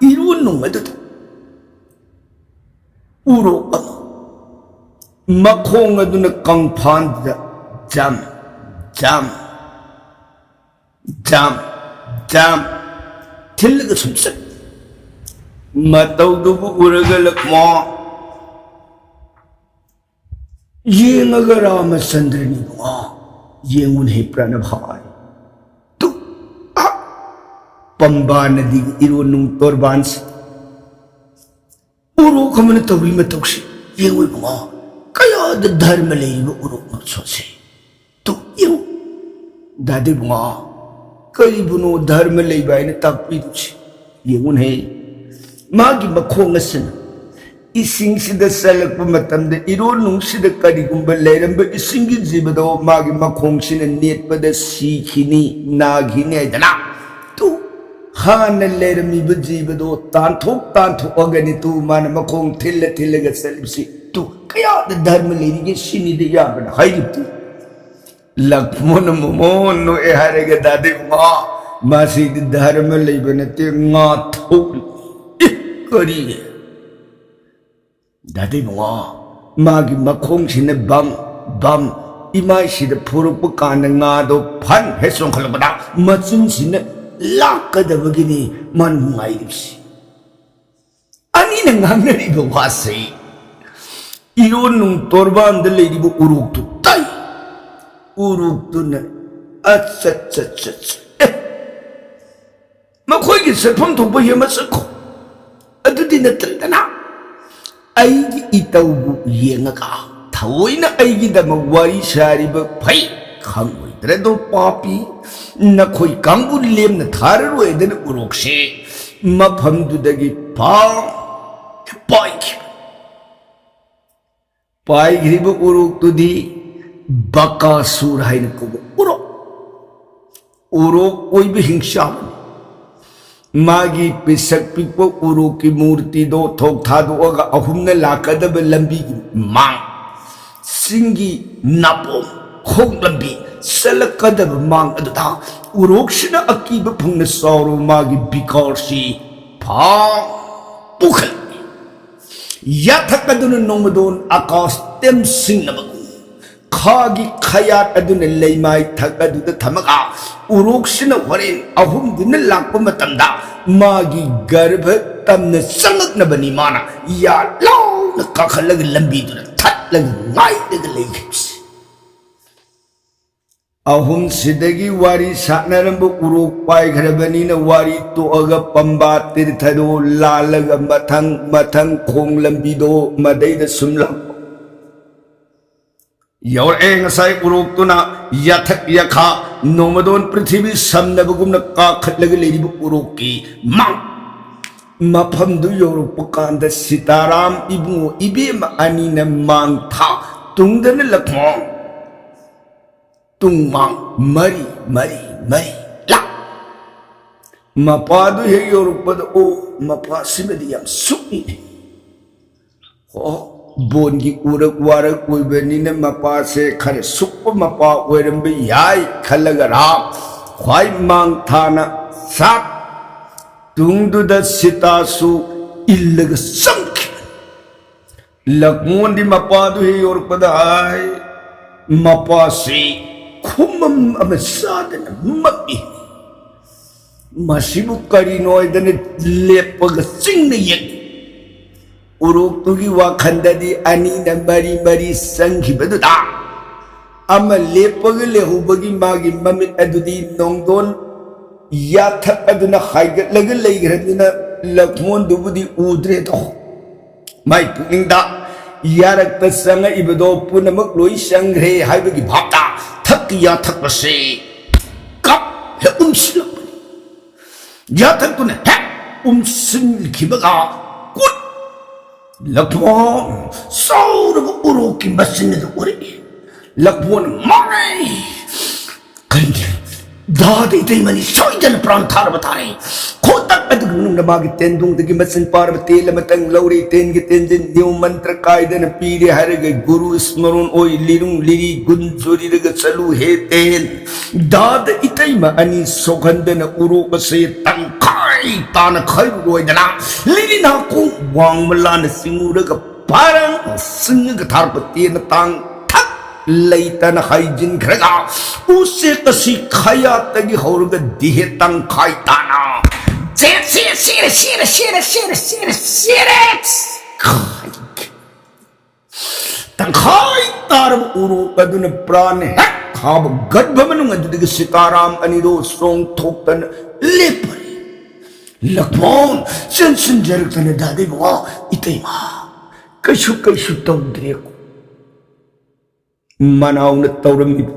ꯏꯔꯨ ꯅꯨꯡ ꯑꯗꯨꯗ ꯎꯔꯣꯛ ꯑꯃ ꯃꯈꯣꯡ ꯑꯗꯨꯅ ꯀꯪꯐꯥꯟꯗꯨꯗ ꯖꯝ ꯖꯝ ꯖꯝ ꯖꯝ ꯊꯤꯜꯂꯒ ꯁꯨꯝ ꯆꯠ ꯃꯇꯧꯗꯨꯕꯨ ꯎꯔꯒ ꯂꯛꯃꯣ ꯌꯦꯡꯉꯒ ꯔꯥꯃꯆꯟꯗ꯭ꯔꯅꯤ ꯏꯕꯨꯡꯉꯣ ꯌꯦꯡꯉꯨꯅꯦ ꯄ꯭ꯔꯅꯚꯥꯏ ꯇꯨ ꯑ ꯄꯝꯕꯥ ꯅꯗꯤꯒꯤ ꯏꯔꯣ ꯅꯨꯡ ꯇꯣꯔꯕꯥꯟꯁꯤ ꯎꯔꯣꯛ ꯑꯃꯅ ꯇꯧꯔꯤ ꯃꯇꯧꯁꯤ ꯌꯦꯡꯉꯨ ꯏꯕꯨꯡꯉꯣ꯫ ꯀꯌꯥꯗ ꯙꯔꯃ ꯂꯩꯔꯤꯕ ꯎꯔꯣꯛꯅꯣ ꯁꯣꯠꯁꯦ꯫ ꯇꯨ ꯌꯦꯡꯉꯨ꯫ ꯗꯥꯗꯤ ꯏꯕꯨꯡꯉꯣ, ꯀꯔꯤꯕꯨꯅꯣ ꯙꯔꯃ ꯂꯩꯕ ꯍꯥꯏꯅ ꯇꯥꯛꯄꯤꯔꯤꯁꯤ? ꯌꯦꯡꯉꯨꯅꯦ꯫ ꯃꯥꯒꯤ ꯃꯈꯣꯡ ꯑꯁꯤꯅ ꯏꯁꯤꯡꯁꯤꯗ ꯆꯠꯂꯛꯄ ꯃꯇꯝꯗ ꯏꯔꯣꯟꯅꯨꯡꯁꯤꯗ ꯀꯔꯤꯒꯨꯝꯕ ꯂꯩꯔꯝꯕ ꯏꯁꯤꯡꯒꯤ ꯖꯤꯕꯗꯣ ꯃꯥꯒꯤ ꯃꯈꯣꯡꯁꯤꯅ ꯅꯦꯠꯄꯗ ꯁꯤꯈꯤꯅꯤ, ꯅꯥꯈꯤꯅꯤ ꯍꯥꯏꯗꯅ꯫ ꯇꯨ ꯍꯥꯟꯅ ꯂꯩꯔꯝꯃꯤꯕ ꯖꯤꯕꯗꯣ ꯇꯥꯟꯊꯣꯛ ꯇꯥꯟꯊꯣꯛꯑꯒꯅꯤ ꯇꯨ ꯃꯥꯅ ꯃꯈꯣꯡ ꯊꯤꯜꯂ ꯊꯤꯜꯂꯒ ꯆꯠꯂꯤꯕꯁꯤ꯫ ꯇꯨ ꯀꯌꯥꯗ ꯙꯔꯃ ꯂꯩꯔꯤꯒꯦ ꯁꯤꯅꯤꯗ ꯏꯌꯥꯝꯕꯅ ꯍꯥꯏꯔꯤꯕꯗꯤ꯫ ꯂꯛꯃꯣꯟꯅ ꯃꯣꯃꯣꯟ ꯅꯣꯛꯑꯦ ꯍꯥꯏꯔꯒ ꯗꯥꯗꯤ ꯃꯥ ꯃꯁꯤꯗꯤ ꯙꯔꯃ ꯂꯩꯕ ꯅꯠꯇꯦ, ꯉꯥ ꯊꯧꯔꯤ꯫ ꯑꯦ, ꯀꯔꯤ? ꯗꯥꯗꯤ ꯃꯥ ꯃꯥꯒꯤ ꯃꯈꯣꯡꯁꯤꯅ ꯕꯝ ꯕꯝ ꯏꯃꯥꯏꯁꯤꯗ ꯐꯨꯔꯛꯄ ꯀꯥꯟꯗ ꯉꯥꯗꯣ ꯐꯟ ꯍꯦꯛ ꯆꯣꯡꯈꯠꯂꯛꯄꯗ ꯃꯆꯤꯟꯁꯤꯅ ꯂꯥꯛꯀꯗꯕꯒꯤꯅꯤ ꯃꯥꯅ ꯅꯨꯡꯉꯥꯏꯔꯤꯕꯁꯤ꯫ ꯑꯅꯤꯅ ꯉꯥꯡꯅꯔꯤꯕ ꯋꯥꯁꯤ ꯏꯔꯣꯟ ꯅꯨꯡ ꯇꯣꯔꯕꯥꯟꯗ ꯂꯩꯔꯤꯕ ꯎꯔꯣꯛꯇꯨ ꯇꯥꯏ꯫ ꯎꯔꯣꯛꯇꯨꯅ ꯑꯆꯠ ꯆꯠ ꯆꯠ ꯆꯠ ꯑꯦ, ꯃꯈꯣꯏꯒꯤ ꯆꯠꯐꯝ ꯊꯣꯛꯄ ꯌꯦꯡꯕ ꯆꯠꯈꯣ꯫ ꯑꯗꯨꯗꯤ ꯅꯠꯇ꯭ꯔꯗꯅ ꯑꯩꯒꯤ ꯏꯇꯧꯕꯨ ꯌꯦꯡꯉꯒ ꯊꯑꯣꯏꯅ ꯑꯩꯒꯤꯗꯃꯛ ꯋꯥꯔꯤ ꯁꯥꯔꯤꯕ ꯐꯩ ꯈꯪꯉꯣꯏꯗ꯭ꯔꯗꯣ ꯄꯥꯄꯤ꯫ ꯅꯈꯣꯏ ꯀꯥꯡꯕꯨ ꯂꯦꯝꯅ ꯊꯥꯔꯔꯣꯏꯗꯅ ꯎꯔꯣꯛꯁꯦ ꯃꯐꯝꯗꯨꯗꯒꯤ ꯄꯥꯡ ꯄꯥꯏꯈꯤꯕ꯫ ꯄꯥꯏꯈ꯭ꯔꯤꯕ ꯎꯔꯣꯛꯇꯨꯗꯤ ꯕꯀꯥꯁꯨꯔ ꯍꯥꯏꯅ ꯀꯧꯕ ꯎꯔꯣꯛ꯫ ꯎꯔꯣꯛ ꯑꯣꯏꯕ ꯍꯤꯡꯆꯥꯕꯅꯤ꯫ ꯃꯥꯒꯤ ꯄꯤꯁꯛ ꯄꯤꯛꯄ ꯎꯔꯣꯛꯀꯤ ꯃꯨꯔꯇꯤꯗꯣ ꯊꯣꯛ ꯊꯥꯗꯣꯛꯑꯒ ꯑꯍꯨꯝꯅ ꯂꯥꯛꯀꯗꯕ ꯂꯝꯕꯤꯒꯤ ꯃꯥꯡ, ꯆꯤꯡꯒꯤ ꯅꯥꯄꯣꯝ ꯈꯣꯡ ꯂꯝꯕꯤ ꯆꯠꯂꯛꯀꯗꯕ ꯃꯥꯡ ꯑꯗꯨꯗ ꯎꯔꯣꯛꯁꯤꯅ ꯑꯀꯤꯕ ꯐꯪꯅ ꯆꯥꯎꯔꯕ ꯃꯥꯒꯤ ꯕꯤꯀꯥꯔꯁꯤ ꯐꯥ ꯄꯨꯈꯠꯂꯤ꯫ ꯌꯥꯊꯛ ꯑꯗꯨꯅ ꯅꯣꯡꯃꯗꯣꯟ ꯑꯀꯥꯁ ꯇꯦꯝꯁꯤꯡꯅꯕꯒꯨꯝ, ꯈꯥꯒꯤ ꯈꯌꯥꯠ ꯑꯗꯨꯅ ꯂꯩꯃꯥꯏ ꯊꯛ ꯑꯗꯨꯗ ꯊꯝꯃꯒ, ꯎꯔꯣꯛꯁꯤꯅ ꯍꯣꯔꯦꯟ ꯑꯍꯨꯝꯗꯨꯅ ꯂꯥꯛꯄ ꯃꯇꯝꯗ ꯃꯥꯒꯤ ꯒꯔꯚ ꯇꯝꯅ ꯆꯪꯂꯛꯅꯕꯅꯤ ꯃꯥꯅ ꯌꯥ ꯂꯥꯎꯅ ꯀꯥꯈꯠꯂꯒ ꯂꯝꯕꯤꯗꯨꯗ ꯊꯠꯂꯒ ꯉꯥꯏꯔꯒ ꯂꯩꯈꯤꯕꯁꯤ꯫ ꯑꯍꯨꯝꯁꯤꯗꯒꯤ ꯋꯥꯔꯤ ꯁꯥꯟꯅꯔꯝꯕ ꯎꯔꯣꯛ ꯄꯥꯏꯈ꯭ꯔꯕꯅꯤꯅ ꯋꯥꯔꯤ ꯇꯣꯛꯑꯒ ꯄꯝꯕꯥ ꯇꯤꯔꯊꯗꯣ ꯂꯥꯜꯂꯒ ꯃꯊꯪ ꯃꯊꯪ ꯈꯣꯡ ꯂꯝꯕꯤꯗꯣ ꯃꯗꯩꯗ ꯁꯨꯝ ꯂꯥꯛꯄ꯫ ꯌꯧꯔꯛꯑꯦ ꯉꯁꯥꯏ ꯎꯔꯣꯛꯇꯨꯅ ꯌꯥꯊꯛ ꯌꯥꯈꯥ ꯅꯣꯡꯃꯗꯣꯟ ꯄ꯭ꯔꯤꯊꯤꯕꯤ ꯁꯝꯅꯕꯒꯨꯝꯅ ꯀꯥꯈꯠꯂꯒ ꯂꯩꯔꯤꯕ ꯎꯔꯣꯛꯀꯤ ꯃꯥꯡ꯫ ꯃꯐꯝꯗꯨ ꯌꯧꯔꯛꯄ ꯀꯥꯟꯗ ꯁꯤꯇꯥꯔꯥꯝ ꯏꯕꯨꯡꯉꯣ ꯏꯕꯦꯝꯃ ꯑꯅꯤꯅ ꯃꯥꯡ ꯊꯥ ꯇꯨꯡꯗꯅ ꯂꯛꯃꯣꯡ ꯇꯨꯡꯃꯥꯡ ꯃꯔꯤ ꯃꯔꯤ ꯃꯔꯤ ꯂꯥꯛ꯫ ꯃꯄꯥꯗꯨ ꯍꯦꯛ ꯌꯧꯔꯛꯄꯗ, "ꯑꯣ, ꯃꯄꯥꯁꯤꯃꯗꯤ ꯌꯥꯝ ꯁꯨꯛꯏꯅꯦ꯫ ꯑꯣ, ꯕꯣꯟꯒꯤ ꯎꯔꯛ ꯋꯥꯔꯛ ꯑꯣꯏꯕꯅꯤꯅ ꯃꯄꯥꯁꯦ ꯈꯔ ꯁꯨꯛꯄ ꯃꯄꯥ ꯑꯣꯏꯔꯝꯕ ꯌꯥꯏ" ꯈꯜꯂꯒ ꯔꯥꯝ ꯈ꯭ꯋꯥꯏ ꯃꯥꯡ ꯊꯥꯅ ꯁꯥꯠ ꯇꯨꯡꯗꯨꯗ ꯁꯤꯇꯥꯁꯨ ꯏꯜꯂꯒ ꯆꯪꯈꯤ꯫ ꯂꯛꯃꯣꯟꯗꯤ ꯃꯄꯥꯗꯨ ꯍꯦꯛ ꯌꯧꯔꯛꯄꯗ ꯍꯥꯏ, ꯃꯄꯥꯁꯤ ꯈꯨꯃꯝ ꯑꯃ ꯆꯥꯗꯅ ꯃꯝꯃꯤ꯫ ꯃꯁꯤꯕꯨ ꯀꯔꯤꯅꯣ ꯍꯥꯏꯗꯅ ꯂꯦꯞꯄꯒ ꯆꯤꯡꯅ ꯌꯦꯡꯉꯤ꯫ ꯎꯔꯣꯛꯇꯨꯒꯤ ꯋꯥꯈꯟꯗꯗꯤ ꯑꯅꯤꯅ ꯃꯔꯤ ꯃꯔꯤ ꯆꯪꯈꯤꯕꯗꯨꯗ ꯑꯃ ꯂꯦꯞꯄꯒ ꯂꯩꯍꯧꯕꯒꯤ ꯃꯥꯒꯤ ꯃꯃꯤꯠ ꯑꯗꯨꯗꯤ ꯅꯣꯡꯗꯣꯟ ꯌꯥꯊꯛ ꯑꯗꯨꯅ ꯍꯥꯏꯒꯠꯂꯒ ꯂꯩꯈ꯭ꯔꯕꯅꯤꯅ ꯂꯛꯃꯣꯟꯗꯨꯕꯨꯗꯤ ꯎꯗ꯭ꯔꯦꯗꯣ꯫ ꯃꯥꯏ ꯄꯨꯛꯅꯤꯡꯗ ꯌꯥꯔꯛꯇ ꯆꯪꯉꯛꯏꯕꯗꯣ ꯄꯨꯝꯅꯃꯛ ꯂꯣꯏ ꯆꯪꯈ꯭ꯔꯦ ꯍꯥꯏꯕꯒꯤ ꯚꯥꯞꯇ ꯊꯛꯀꯤ ꯌꯥꯊꯛ ꯑꯁꯤ ꯀꯞ ꯍꯦꯛ ꯎꯝꯁꯤꯜꯂꯛꯄꯅꯤ꯫ ꯌꯥꯊꯛꯇꯨꯅ ꯍꯦꯛ ꯎꯝꯁꯤꯟꯈꯤꯕꯒ ꯀꯨꯠ ꯂꯛꯃꯣꯟ ꯆꯥꯎꯔꯕ ꯎꯔꯣꯛꯀꯤ ꯃꯆꯤꯟ ꯑꯗꯨ ꯎꯔꯛꯏ꯫ ꯂꯛꯃꯣꯟ ꯃꯥꯡꯉꯦ꯫ ꯀꯔꯤꯒꯤ? ꯗꯥꯗ ꯏꯇꯩꯃꯅꯤ ꯁꯣꯏꯗꯅ ꯄ꯭ꯔꯥꯟ ꯊꯥꯔꯕ ꯇꯥꯔꯦ꯫ ꯈꯣꯡꯇꯛ ꯑꯗꯨꯒꯤ ꯃꯅꯨꯡꯗ ꯃꯥꯒꯤ ꯇꯦꯟꯗꯨꯡꯗꯒꯤ ꯃꯆꯤꯟ ꯄꯥꯔꯕ ꯇꯦꯟ ꯑꯃꯇꯪ ꯂꯧꯔꯦ꯫ ꯇꯦꯟꯒꯤ ꯇꯦꯟꯁꯤꯟ ꯅꯤꯌꯣꯝ ꯃꯟꯇ꯭ꯔ ꯀꯥꯏꯗꯅ ꯄꯤꯔꯦ ꯍꯥꯏꯔꯒ ꯒꯨꯔꯨ ꯏꯁꯃꯔꯣꯟ ꯑꯣꯏ ꯂꯤꯔꯨꯡ ꯂꯤꯔꯤ ꯒꯨꯟ ꯆꯨꯔꯤꯔꯒ ꯆꯠꯂꯨ ꯍꯦ ꯇꯦꯟ꯫ ꯗꯥꯗ ꯏꯇꯩꯃ ꯑꯅꯤ ꯁꯣꯛꯍꯟꯗꯅ ꯎꯔꯣꯛ ꯑꯁꯦ ꯇꯪꯈꯥꯏ ꯇꯥꯅ ꯈꯥꯏꯔꯨꯔꯣꯏꯗꯅ ꯂꯤꯔꯤ ꯅꯥꯀꯣꯡ ꯋꯥꯡꯃ ꯂꯥꯟꯅ ꯆꯤꯡꯉꯨꯔꯒ ꯄꯥꯔꯪ ꯁꯤꯡꯉꯒ ꯊꯥꯔꯛꯄ ꯇꯦꯟꯅ ꯇꯥꯡ ꯊꯛ ꯂꯩꯇꯅ ꯍꯥꯏꯖꯤꯟꯈ꯭ꯔꯒ ꯎꯆꯦꯛ ꯑꯁꯤ ꯈꯌꯥꯠꯇꯒꯤ ꯍꯧꯔꯒ ꯗꯤꯍꯦ ꯇꯪꯈꯥꯏ ꯇꯥꯅ ꯁꯦ, ꯁꯦ, ꯁꯦꯔꯦ, ꯁꯦꯔꯦ, ꯁꯦꯔꯦ, ꯁꯦꯔꯦ, ꯁꯦꯔꯦ, ꯁꯦꯔꯦ꯫ ꯇꯪꯈꯥꯏ ꯇꯥꯔꯕ ꯎꯔꯣꯛ ꯑꯗꯨꯅ ꯄ꯭ꯔꯥꯟ ꯍꯦꯛ ꯊꯥꯕ ꯒꯔꯚ ꯃꯅꯨꯡ ꯑꯗꯨꯗꯒꯤ ꯁꯤꯇꯥꯔꯥꯝ ꯑꯅꯤꯗꯣ ꯆꯣꯡꯊꯣꯛꯇꯅ ꯂꯦꯞꯄꯔꯦ꯫ ꯂꯛꯃꯣꯟ ꯆꯦꯟꯁꯤꯟꯖꯔꯛꯇꯅ ꯗꯥꯗꯩ ꯕꯕꯥ, ꯏꯇꯩꯃ, ꯀꯩꯁꯨ, ꯀꯩꯁꯨ ꯇꯧꯗ꯭ꯔꯦꯀꯣ꯫ ꯃꯅꯥꯎꯅ ꯇꯧꯔꯝꯃꯤꯕ,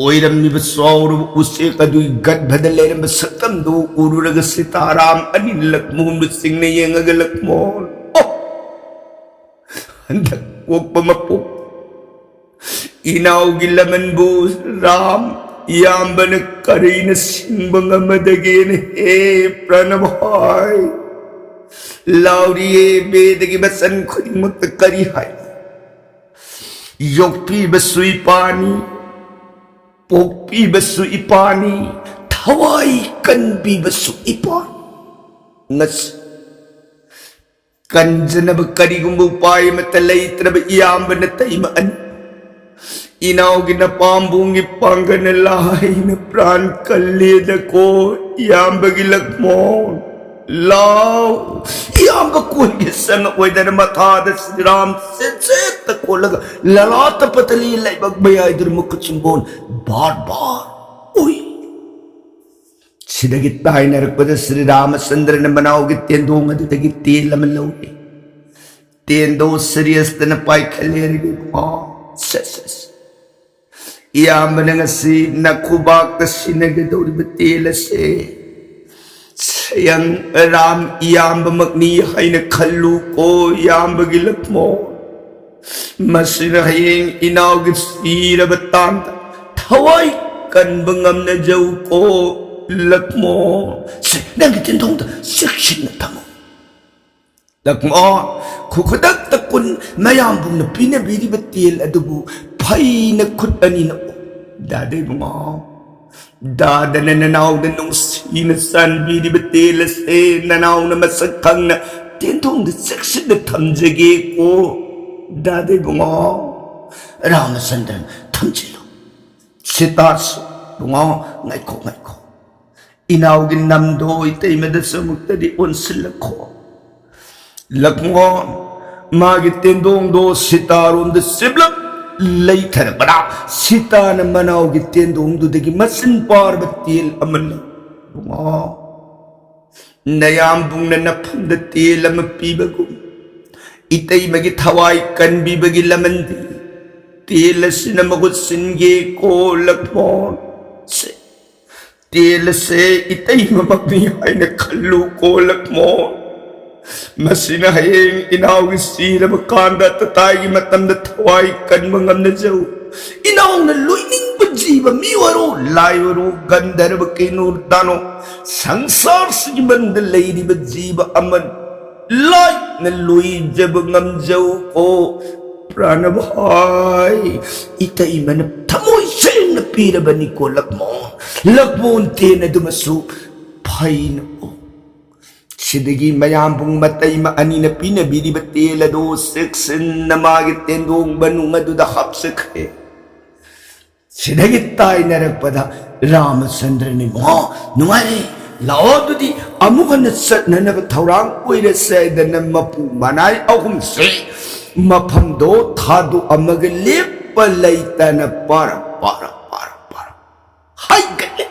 ꯑꯣꯏꯔꯝꯃꯤꯕ ꯆꯥꯎꯔꯕ ꯎꯆꯦꯛ ꯑꯗꯨꯒꯤ ꯒꯔꯚꯗ ꯂꯩꯔꯝꯕ ꯁꯛꯇꯝꯗꯨ ꯎꯔꯨꯔꯒ ꯁꯤꯇꯥꯔꯥꯝ ꯑꯅꯤ ꯂꯛꯃꯣꯟꯕꯨ ꯆꯤꯡꯅ ꯌꯦꯡꯉꯒ, "ꯂꯛꯃꯣꯟ, ꯑꯣ, ꯍꯟꯗꯛ ꯄꯣꯛꯄ ꯃꯄꯣꯛ ꯏꯅꯥꯎꯒꯤ ꯂꯃꯟꯕꯨ ꯔꯥꯝ ꯏꯌꯥꯝꯕꯅ ꯀꯔꯤꯅ ꯁꯤꯡꯕ ꯉꯝꯃꯗꯒꯦꯅ ꯍꯦ ꯄ꯭ꯔꯅꯕ ꯍꯥꯏ꯫ ꯂꯥꯎꯔꯤꯌꯦ ꯕꯦꯗꯒꯤ ꯃꯆꯟ ꯈꯨꯗꯤꯡꯃꯛꯇ ꯀꯔꯤ ꯍꯥꯏ? ꯌꯣꯛꯄꯤꯕꯁꯨ ꯏꯄꯥꯅꯤ, ꯄꯣꯛꯄꯤꯕꯁꯨ ꯏꯄꯥꯅꯤ, ꯊꯋꯥꯏ ꯀꯟꯕꯤꯕꯁꯨ ꯏꯄꯥꯅꯤ꯫ ꯉꯁꯤ ꯀꯟꯖꯅꯕ ꯀꯔꯤꯒꯨꯝꯕ ꯎꯄꯥꯏ ꯑꯃꯠꯇ ꯂꯩꯇ꯭ꯔꯕ ꯏꯌꯥꯝꯕ ꯅꯇꯩꯃ ꯑꯅꯤ, ꯏꯅꯥꯎꯒꯤ ꯅꯄꯥꯝꯕꯣꯝꯒꯤ ꯄꯥꯡꯒꯜꯅ ꯂꯥꯏꯅ ꯄ꯭ꯔꯥꯟ ꯀꯜꯂꯦꯗꯀꯣ ꯏꯌꯥꯝꯕꯒꯤ ꯂꯛꯃꯣꯟ꯫ ꯂꯥꯎ, ꯏꯌꯥꯝꯕ ꯀꯣꯏꯒꯦ ꯆꯪꯉꯛꯑꯣꯏꯗꯅ ꯃꯊꯥꯗ ꯁ꯭ꯔꯤꯔꯥꯝ ꯆꯦꯠ ꯆꯦꯠꯇ ꯀꯣꯜꯂꯒ ꯂꯂꯥ ꯇꯄꯇꯂꯤ ꯂꯩꯕꯥꯛ ꯃꯌꯥꯏꯗꯨꯗ ꯃꯈꯨꯠ ꯆꯤꯡꯕꯣꯟ ꯕꯥꯔ ꯕꯥꯔ ꯎꯏ꯫ ꯁꯤꯗꯒꯤ ꯇꯥꯏꯅꯔꯛꯄꯗ ꯁ꯭ꯔꯤ ꯔꯥꯃꯆꯟꯗ꯭ꯔꯅ ꯃꯅꯥꯎꯒꯤ ꯇꯦꯟꯗꯣꯡ ꯑꯗꯨꯗꯒꯤ ꯇꯦꯜ ꯑꯃ ꯂꯧꯏ꯫ ꯇꯦꯟꯗꯣ ꯁꯤꯔꯤꯌꯁꯇꯅ ꯄꯥꯏꯈꯠꯂꯦ꯫ ꯑꯣ, ꯁꯦ, ꯁꯦ, ꯁꯦ꯫ ꯏꯌꯥꯝꯕꯅ ꯉꯁꯤ ꯅꯈꯨꯕꯥꯛꯇ ꯁꯤꯟꯅꯒꯗꯧꯔꯤꯕ ꯇꯦꯜ ꯑꯁꯦ ꯁꯌꯪ ꯔꯥꯝ ꯏꯌꯥꯝꯕꯃꯛꯅꯤ ꯍꯥꯏꯅ ꯈꯜꯂꯨꯀꯣ, ꯏꯌꯥꯝꯕꯒꯤ ꯂꯛꯃꯣ꯫ ꯃꯁꯤꯅ ꯍꯌꯦꯡ ꯏꯅꯥꯎꯒꯤ ꯁꯤꯔꯕ ꯇꯥꯟꯗ ꯊꯋꯥꯏ ꯀꯟꯕ ꯉꯝꯅꯖꯧꯀꯣ, ꯂꯛꯃꯣ꯫ ꯁꯦ, ꯅꯪꯒꯤ ꯇꯦꯟꯗꯣꯡꯗ ꯆꯦꯛꯁꯤꯟꯅ ꯊꯝꯃꯨ꯫ ꯂꯛꯃꯣ, ꯈꯨ-, ꯈꯨꯗꯛꯇ ꯀꯨꯟ ꯃꯌꯥꯝꯕꯨꯡꯅ ꯄꯤꯅꯕꯤꯔꯤꯕ ꯇꯦꯜ ꯑꯗꯨꯕꯨ ꯐꯩꯅ ꯈꯨꯠ ꯑꯅꯤꯅ ꯑꯣ-, ꯗꯥꯗꯥ ꯏꯕꯨꯡꯉꯣ, ꯗꯥꯗꯥꯅ ꯅꯅꯥꯎꯗ ꯅꯨꯡꯁꯤꯅ ꯆꯥꯟꯕꯤꯔꯤꯕ ꯇꯦꯜ ꯑꯁꯦ ꯅꯅꯥꯎꯅ ꯃꯁꯛ ꯈꯪꯅ ꯇꯦꯟꯊꯣꯡꯗ ꯆꯦꯛꯁꯤꯟꯅ ꯊꯝꯖꯒꯦꯀꯣ꯫ ꯗꯥꯗꯥ ꯏꯕꯨꯡꯉꯣ, ꯔꯥꯃꯆꯟꯗ꯭ꯔꯟ ꯊꯝꯖꯤꯜꯂꯨ꯫ ꯁꯤꯇꯥꯁꯨ, ꯏꯕꯨꯡꯉꯣ, ꯉꯥꯏꯈꯣ, ꯉꯥꯏꯈꯣ꯫ ꯏꯅꯥꯎꯒꯤ ꯅꯝꯗꯣ ꯏꯇꯩꯃꯗꯁꯨ ꯑꯃꯨꯛꯇꯗꯤ ꯑꯣꯟꯁꯤꯜꯂꯛꯈꯣ꯫ ꯂꯛꯃꯣ, ꯃꯥꯒꯤ ꯇꯦꯟꯗꯣꯡꯗꯣ ꯁꯤꯇꯥꯔꯣꯝꯗ ꯆꯤꯞꯂꯞ ꯂꯩꯊꯔꯛꯄꯗ ꯁꯤꯇꯥꯅ ꯃꯅꯥꯎꯒꯤ ꯇꯦꯟꯗꯣꯡꯗꯨꯗꯒꯤ ꯃꯆꯤꯟ ꯄꯥꯔꯕ ꯇꯦꯜ ꯑꯃ ꯂꯧ꯫ ꯏꯕꯨꯡꯉꯣ, ꯅꯌꯥꯝꯕꯨꯡꯅ ꯅꯐꯝꯗ ꯇꯦꯜ ꯑꯃ ꯄꯤꯕꯒꯨꯝ, ꯏꯇꯩꯃꯒꯤ ꯊꯋꯥꯏ ꯀꯟꯕꯤꯕꯒꯤ ꯂꯃꯟꯗꯤ ꯇꯦꯜ ꯑꯁꯤꯅ ꯃꯍꯨꯠ ꯁꯤꯟꯒꯦꯀꯣ, ꯂꯛꯃꯣꯟ꯫ ꯁꯦ, ꯇꯦꯜ ꯑꯁꯦ ꯏꯇꯩꯃꯃꯛꯅꯤ ꯍꯥꯏꯅ ꯈꯜꯂꯨꯀꯣ, ꯂꯛꯃꯣꯟ꯫ ꯃꯁꯤꯅ ꯍꯌꯦꯡ ꯏꯅꯥꯎꯒꯤ ꯁꯤꯔꯕ ꯀꯥꯟꯗ ꯇꯇꯥꯏꯒꯤ ꯃꯇꯝꯗ ꯊꯋꯥꯏ ꯀꯟꯕ ꯉꯝꯅꯖꯧ꯫ ꯏꯅꯥꯎꯅ ꯂꯣꯏꯅꯤꯡꯕ ꯖꯤꯕ, ꯃꯤ ꯑꯣꯏꯔꯣ, ꯂꯥꯏ ꯑꯣꯏꯔꯣ, ꯒꯟꯙꯔꯕ, ꯀꯤꯟꯅꯨꯔ, ꯗꯥꯅꯣ, ꯁꯪꯁꯥꯔꯁꯤꯒꯤ ꯃꯅꯨꯡꯗ ꯂꯩꯔꯤꯕ ꯖꯤꯕ ꯑꯃ ꯂꯥꯏꯅ ꯂꯣꯏꯖꯕ ꯉꯝꯖꯧꯀꯣ꯫ ꯄ꯭ꯔꯥꯅꯚꯥꯏ, ꯏꯇꯩꯃꯅ ꯊꯃꯣꯏ ꯁꯦꯡꯅ ꯄꯤꯔꯕꯅꯤꯀꯣ ꯂꯛꯃꯣꯟ꯫ ꯂꯛꯃꯣꯟ ꯇꯦꯟ ꯑꯗꯨꯃꯁꯨ ꯐꯩꯅ ꯑꯣꯛ꯫ ꯁꯤꯗꯒꯤ ꯃꯌꯥꯝꯕꯨꯡ ꯃꯇꯩꯃ ꯑꯅꯤꯅ ꯄꯤꯅꯕꯤꯔꯤꯕ ꯇꯦꯜ ꯑꯗꯨ ꯆꯦꯛꯁꯤꯟꯅ ꯃꯥꯒꯤ ꯇꯦꯟꯗꯣꯡ ꯃꯅꯨꯡ ꯑꯗꯨꯗ ꯍꯥꯞꯆꯈ꯭ꯔꯦ꯫ ꯁꯤꯗꯒꯤ ꯇꯥꯏꯅꯔꯛꯄꯗ ꯔꯥꯃꯆꯟꯗ꯭ꯔꯅ, "ꯏꯕꯨꯡꯉꯣ, ꯅꯨꯡꯉꯥꯏꯔꯦ, ꯂꯥꯛꯑꯣ, ꯑꯗꯨꯗꯤ ꯑꯃꯨꯛ ꯍꯟꯅ ꯆꯠꯅꯅꯕ ꯊꯧꯔꯥꯡ ꯑꯣꯏꯔꯁꯦ" ꯍꯥꯏꯗꯅ ꯃꯄꯨ ꯃꯅꯥꯏ ꯑꯍꯨꯝꯁꯦ ꯃꯐꯝꯗꯣ ꯊꯥꯗꯣꯛꯑꯝꯃꯒ ꯂꯦꯞꯄ ꯂꯩꯇꯅ ꯄꯥꯔ ꯄꯥꯔ ꯄꯥꯔ ꯄꯥꯔ ꯍꯥꯏꯒꯠꯂꯦ꯫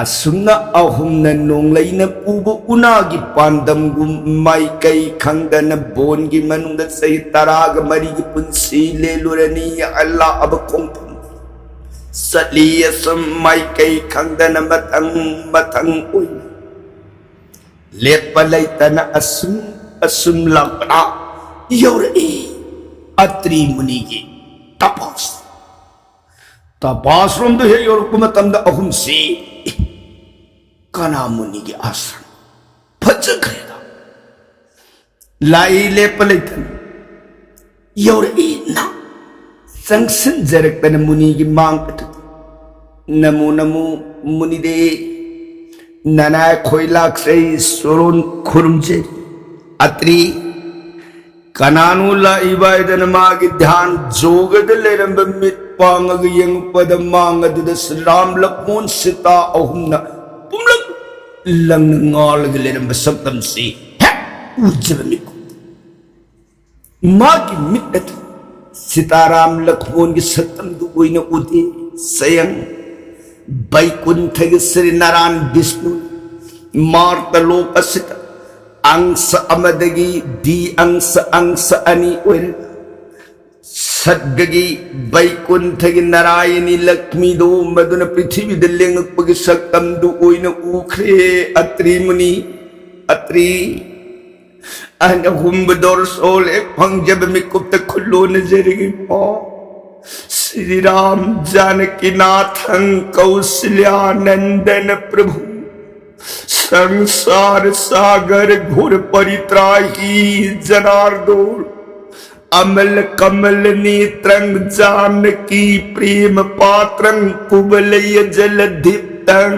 ꯑꯁꯨꯝꯅ ꯑꯍꯨꯝꯅ ꯅꯣꯡꯂꯩꯅ ꯄꯨꯕ ꯎꯅꯥꯒꯤ ꯄꯥꯟꯗꯝꯒꯨꯝ ꯃꯥꯏꯀꯩ ꯈꯪꯗꯅ ꯕꯣꯟꯒꯤ ꯃꯅꯨꯡꯗ ꯆꯍꯤ ꯇꯔꯥꯒ ꯃꯔꯤꯒꯤ ꯄꯨꯟꯁꯤ ꯂꯦꯜꯂꯨꯔꯅꯤ꯫ ꯑꯜꯂꯥ ꯑꯕ ꯈꯣꯡꯐꯝ ꯆꯠꯂꯤ꯫ ꯑꯁꯨꯝ ꯃꯥꯏꯀꯩ ꯈꯪꯗꯅ ꯃꯊꯪ ꯃꯊꯪ ꯑꯣꯏꯅ ꯂꯦꯞꯄ ꯂꯩꯇꯅ ꯑꯁꯨꯝ ꯑꯁꯨꯝ ꯂꯥꯛꯄꯗ ꯌꯧꯔꯛꯏ ꯑꯇ꯭ꯔꯤ ꯃꯨꯅꯤꯒꯤ ꯇꯄꯥꯁ꯫ ꯇꯄꯥꯁꯔꯣꯝꯗ ꯍꯦꯛ ꯌꯧꯔꯛꯄ ꯃꯇꯝꯗ ꯑꯍꯨꯝꯁꯤ, "ꯑꯦ, ꯀꯅꯥ ꯃꯨꯅꯤꯒꯤ ꯑꯥꯁ꯭ꯔꯝ? ꯐꯖꯈ꯭ꯔꯦꯗ!" ꯂꯥꯛꯏ ꯂꯦꯞꯄ ꯂꯩꯇꯅ ꯌꯧꯔꯛꯏꯅ ꯆꯪꯁꯤꯟꯖꯔꯛꯇꯅ ꯃꯨꯅꯤꯒꯤ ꯃꯥꯡ ꯑꯗꯨꯗ, "ꯅꯃꯣ ꯅꯃꯣ ꯃꯨꯅꯤꯗꯦ, ꯅꯅꯥꯏ ꯈꯣꯏ ꯂꯥꯛꯆꯩ, ꯁꯣꯔꯣꯟ ꯈꯨꯔꯨꯝꯖꯔꯤ꯫ ꯑꯇ꯭ꯔꯤ, ꯀꯅꯥꯅꯣ ꯂꯥꯛꯏꯕ?" ꯍꯥꯏꯗꯅ ꯃꯥꯒꯤ ꯙ꯭ꯌꯥꯟ ꯖꯣꯒꯗ ꯂꯩꯔꯝꯕ ꯃꯤꯠ ꯄꯥꯡꯉꯒ ꯌꯦꯡꯉꯛꯄꯗ ꯃꯥꯡ ꯑꯗꯨꯗ ꯔꯥꯝ, ꯂꯛꯃꯣꯟ, ꯁꯤꯇꯥ ꯑꯍꯨꯝꯅ ꯄꯨꯝꯂꯞ ꯂꯪꯅ ꯉꯥꯜꯂꯒ ꯂꯩꯔꯝꯕ ꯁꯛꯇꯝꯁꯤ ꯍꯦꯛ ꯎꯖꯕ ꯃꯤꯀꯨꯞ ꯃꯥꯒꯤ ꯃꯤꯠ ꯑꯗꯨ ꯁꯤꯇꯥꯔꯥꯝ ꯂꯛꯃꯣꯟꯒꯤ ꯁꯛꯇꯝꯗꯨ ꯑꯣꯏꯅ ꯎꯗꯦ꯫ ꯁꯌꯪ ꯕꯩꯀꯨꯟꯊꯒꯤ ꯁ꯭ꯔꯤ ꯅꯥꯔꯥꯌꯟ ꯕꯤꯁꯅꯨ ꯃꯥꯔꯇ ꯂꯣꯛ ꯑꯁꯤꯗ ꯑꯪꯁ ꯑꯃꯗꯒꯤ ꯗꯤ ꯑꯪꯁ, ꯑꯪꯁ ꯑꯅꯤ ꯑꯣꯏꯔꯒ ꯁꯠꯒꯒꯤ ꯕꯩꯀꯨꯟꯊꯒꯤ ꯅꯥꯔꯥꯌꯅꯤ ꯂꯛꯃꯤꯗꯨ ꯃꯗꯨꯅ ꯄ꯭ꯔꯤꯊꯤꯕꯤꯗ ꯂꯦꯡꯉꯛꯄꯒꯤ ꯁꯛꯇꯝꯗꯨ ꯑꯣꯏꯅ ꯎꯈ꯭ꯔꯦ꯫ ꯑꯇ꯭ꯔꯤ ꯃꯨꯅꯤ, ꯑꯇ꯭ꯔꯤ, ꯑꯍꯟ ꯑꯍꯨꯝꯕ ꯗꯣꯔꯁꯣꯜ ꯍꯦꯛ ꯐꯪꯖꯕ ꯃꯤꯀꯨꯞꯇ ꯈꯨꯜꯂꯣꯟꯅꯖꯔꯒꯦ꯫ श्री राम जानकी नाथं कौशल्या नंदन प्रभु, संसार सागर घोर परित्राही जनार्दन, अमल कमल नेत्रं जानकी प्रेम पात्रं कुवलय जलधिप्तं,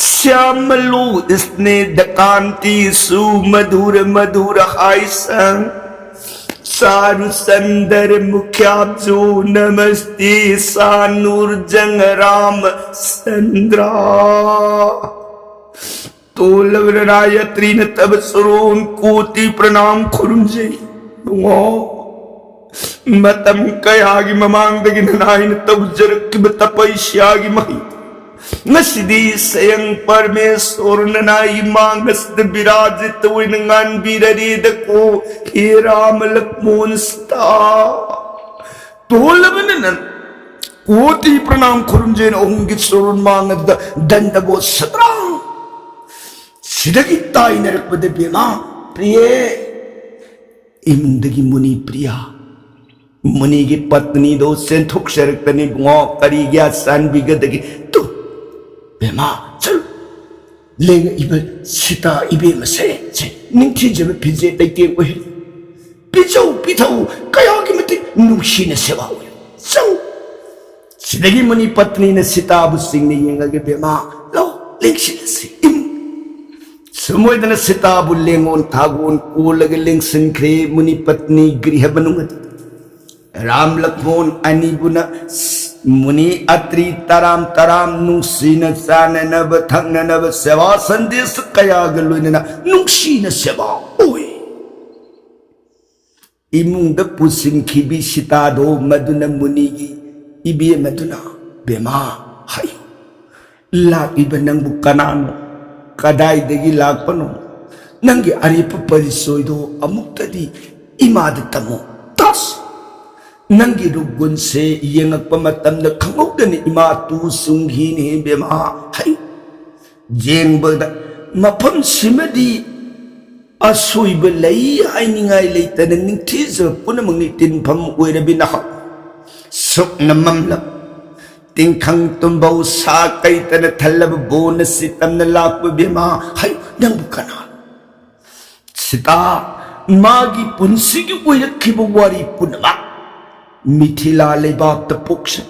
श्यामलो स्नेह कांति सुमधुर मधुर हाय संग, सारु संदर मुख्याब्जो नमस्ते सानूर जंग राम संद्रा। तोलवरनाय त्रिन तब सरोन कोटि प्रणाम खुरुमजई। ꯂꯨꯉꯣ, ꯃꯇꯝ ꯀꯌꯥꯒꯤ ꯃꯃꯥꯡꯗꯒꯤ ꯅꯅꯥꯏꯅ ꯇꯧꯖꯔꯛꯈꯤꯕ ꯇꯄꯩꯁ꯭ꯌꯥꯒꯤ ꯃꯍꯩ ꯉꯁꯤꯗꯤ ꯁꯌꯪ ꯄꯔꯃꯦꯁꯣꯔ ꯅꯅꯥꯏ ꯃꯥꯡ ꯑꯁꯤꯗ ꯕꯤꯔꯥꯖꯤꯠ ꯑꯣꯏꯅ ꯉꯥꯟꯕꯤꯔꯔꯦꯗꯀꯣ, ꯍꯦ ꯔꯥꯃ ꯂꯛꯃꯣꯟ ꯁꯤꯇꯥ꯫ ꯇꯣꯜꯂꯕꯅ ꯅꯪ ꯀꯣꯇꯤ ꯄ꯭ꯔꯅꯥꯝ ꯈꯨꯔꯨꯝꯖꯩꯅ ꯑꯍꯨꯝꯒꯤ ꯁꯣꯔꯣꯟ ꯃꯥꯡ ꯑꯗꯨꯗ ꯗꯟꯗꯕꯣ ꯁꯗ꯭ꯔꯥ꯫ ꯁꯤꯗꯒꯤ ꯇꯥꯏꯅꯔꯛꯄꯗ ꯕꯦꯃꯥ ꯄ꯭ꯔꯤꯌꯦ, ꯏꯃꯨꯡꯗꯒꯤ ꯃꯨꯅꯤ ꯄ꯭ꯔꯤꯌꯥ, ꯃꯨꯅꯤꯒꯤ ꯄꯠꯅꯤꯗꯣ ꯆꯦꯟꯊꯣꯛꯆꯔꯛꯄꯅꯤ ꯏꯕꯨꯡꯉꯣ꯫ ꯀꯔꯤꯒꯤ ꯆꯥꯟꯕꯤꯒꯗꯒꯦ? ꯇꯨ ꯕꯦꯃꯥ, ꯆꯠꯂꯨ꯫ ꯂꯦꯡꯉꯛꯏꯕ ꯁꯤꯇꯥ ꯏꯕꯦꯝꯃꯁꯦ ꯁꯦ ꯅꯤꯡꯊꯤꯖꯕ ꯐꯤꯖꯦꯠ ꯂꯩꯇꯦꯡ ꯑꯣꯏꯍꯜꯂꯤ꯫ ꯄꯤꯖꯧ ꯄꯤꯊꯧ ꯀꯌꯥꯒꯤ ꯃꯇꯤꯛ ꯅꯨꯡꯁꯤꯅ ꯁꯦꯕꯥ ꯑꯣꯏ꯫ ꯆꯪ꯫ ꯁꯤꯗꯒꯤ ꯃꯨꯅꯤ ꯄꯠꯅꯤꯅ ꯁꯤꯇꯥꯕꯨ ꯆꯤꯡꯅ ꯌꯦꯡꯂꯒ ꯕꯦꯃꯥ ꯂꯧ ꯂꯦꯡꯁꯤꯜꯂꯁꯤ꯫ ꯏꯃꯨꯡ ꯁꯨꯝ ꯑꯣꯏꯗꯅ ꯁꯤꯇꯥꯕꯨ ꯂꯦꯡꯉꯣꯟ ꯊꯥꯒꯣꯟ ꯀꯣꯜꯂꯒ ꯂꯦꯡꯁꯤꯟꯈ꯭ꯔꯦ ꯃꯨꯅꯤ ꯄꯠꯅꯤ ꯒ꯭ꯔꯤꯍ ꯃꯅꯨꯡ ꯑꯗꯨ꯫ ꯔꯥꯝ ꯂꯛꯃꯣꯟ ꯑꯅꯤꯕꯨꯅ ꯃꯨꯅꯤ ꯑꯇ꯭ꯔꯤ ꯇꯔꯥꯝ ꯇꯔꯥꯝ ꯅꯨꯡꯁꯤꯅ ꯆꯥꯅꯅꯕ ꯊꯛꯅꯅꯕ ꯁꯦꯕꯥ ꯁꯟꯗꯦꯁ ꯀꯌꯥꯒ ꯂꯣꯏꯅꯅ ꯅꯨꯡꯁꯤꯅ ꯁꯦꯕꯥ ꯑꯣꯏ꯫ ꯏꯃꯨꯡꯗ ꯄꯨꯁꯤꯟꯈꯤꯕꯤ ꯁꯤꯇꯥꯗꯣ ꯃꯗꯨꯅ ꯃꯨꯅꯤꯒꯤ ꯏꯕꯦꯝ ꯑꯗꯨꯅ ꯕꯦꯃꯥ ꯍꯥꯏ꯫ ꯂꯥꯛꯂꯤꯕ ꯅꯪꯕꯨ ꯀꯅꯥꯅꯣ? ꯀꯗꯥꯏꯗꯒꯤ ꯂꯥꯛꯄꯅꯣ? ꯅꯪꯒꯤ ꯑꯔꯦꯞꯄ ꯄꯔꯤꯆꯣꯏꯗꯣ ꯑꯃꯨꯛꯇꯗꯤ ꯏꯃꯥꯗ ꯇꯝꯃꯨ꯫ ꯇꯥꯁ! ꯅꯪꯒꯤ ꯔꯨꯞ ꯒꯨꯟꯁꯦ ꯌꯦꯡꯉꯛꯄ ꯃꯇꯝꯗ ꯈꯪꯍꯧꯗꯅ ꯏꯃꯥ ꯇꯨ ꯆꯨꯡꯈꯤꯅꯦ ꯕꯦꯃꯥ ꯍꯩ꯫ ꯌꯦꯡꯕꯗ ꯃꯐꯝꯁꯤꯃꯗꯤ ꯑꯁꯣꯏꯕ ꯂꯩ ꯍꯥꯏꯅꯤꯡꯉꯥꯏ ꯂꯩꯇꯅ ꯅꯤꯡꯊꯤꯖꯕ ꯄꯨꯝꯅꯃꯛꯅꯤ ꯇꯤꯟꯐꯝ ꯑꯣꯏꯔꯕꯤ ꯅꯍꯥꯛ꯫ ꯁꯨꯛꯅ ꯃꯝꯂꯕ ꯇꯤꯡꯈꯪ ꯇꯨꯝꯕꯧ ꯁꯥ ꯀꯩꯇꯅ ꯊꯜꯂꯕ ꯕꯣꯟ ꯑꯁꯤ ꯇꯝꯅ ꯂꯥꯛꯄ ꯕꯦꯝꯃ, ꯍꯥꯏ, ꯅꯪꯕꯨ ꯀꯅꯥ? ꯁꯤꯇꯥ, ꯃꯥꯒꯤ ꯄꯨꯟꯁꯤꯒꯤ ꯑꯣꯏꯔꯛꯈꯤꯕ ꯋꯥꯔꯤ ꯄꯨꯝꯅꯃꯛ ꯃꯤꯊꯤꯂꯥ ꯂꯩꯕꯥꯛꯇ ꯄꯣꯛꯆ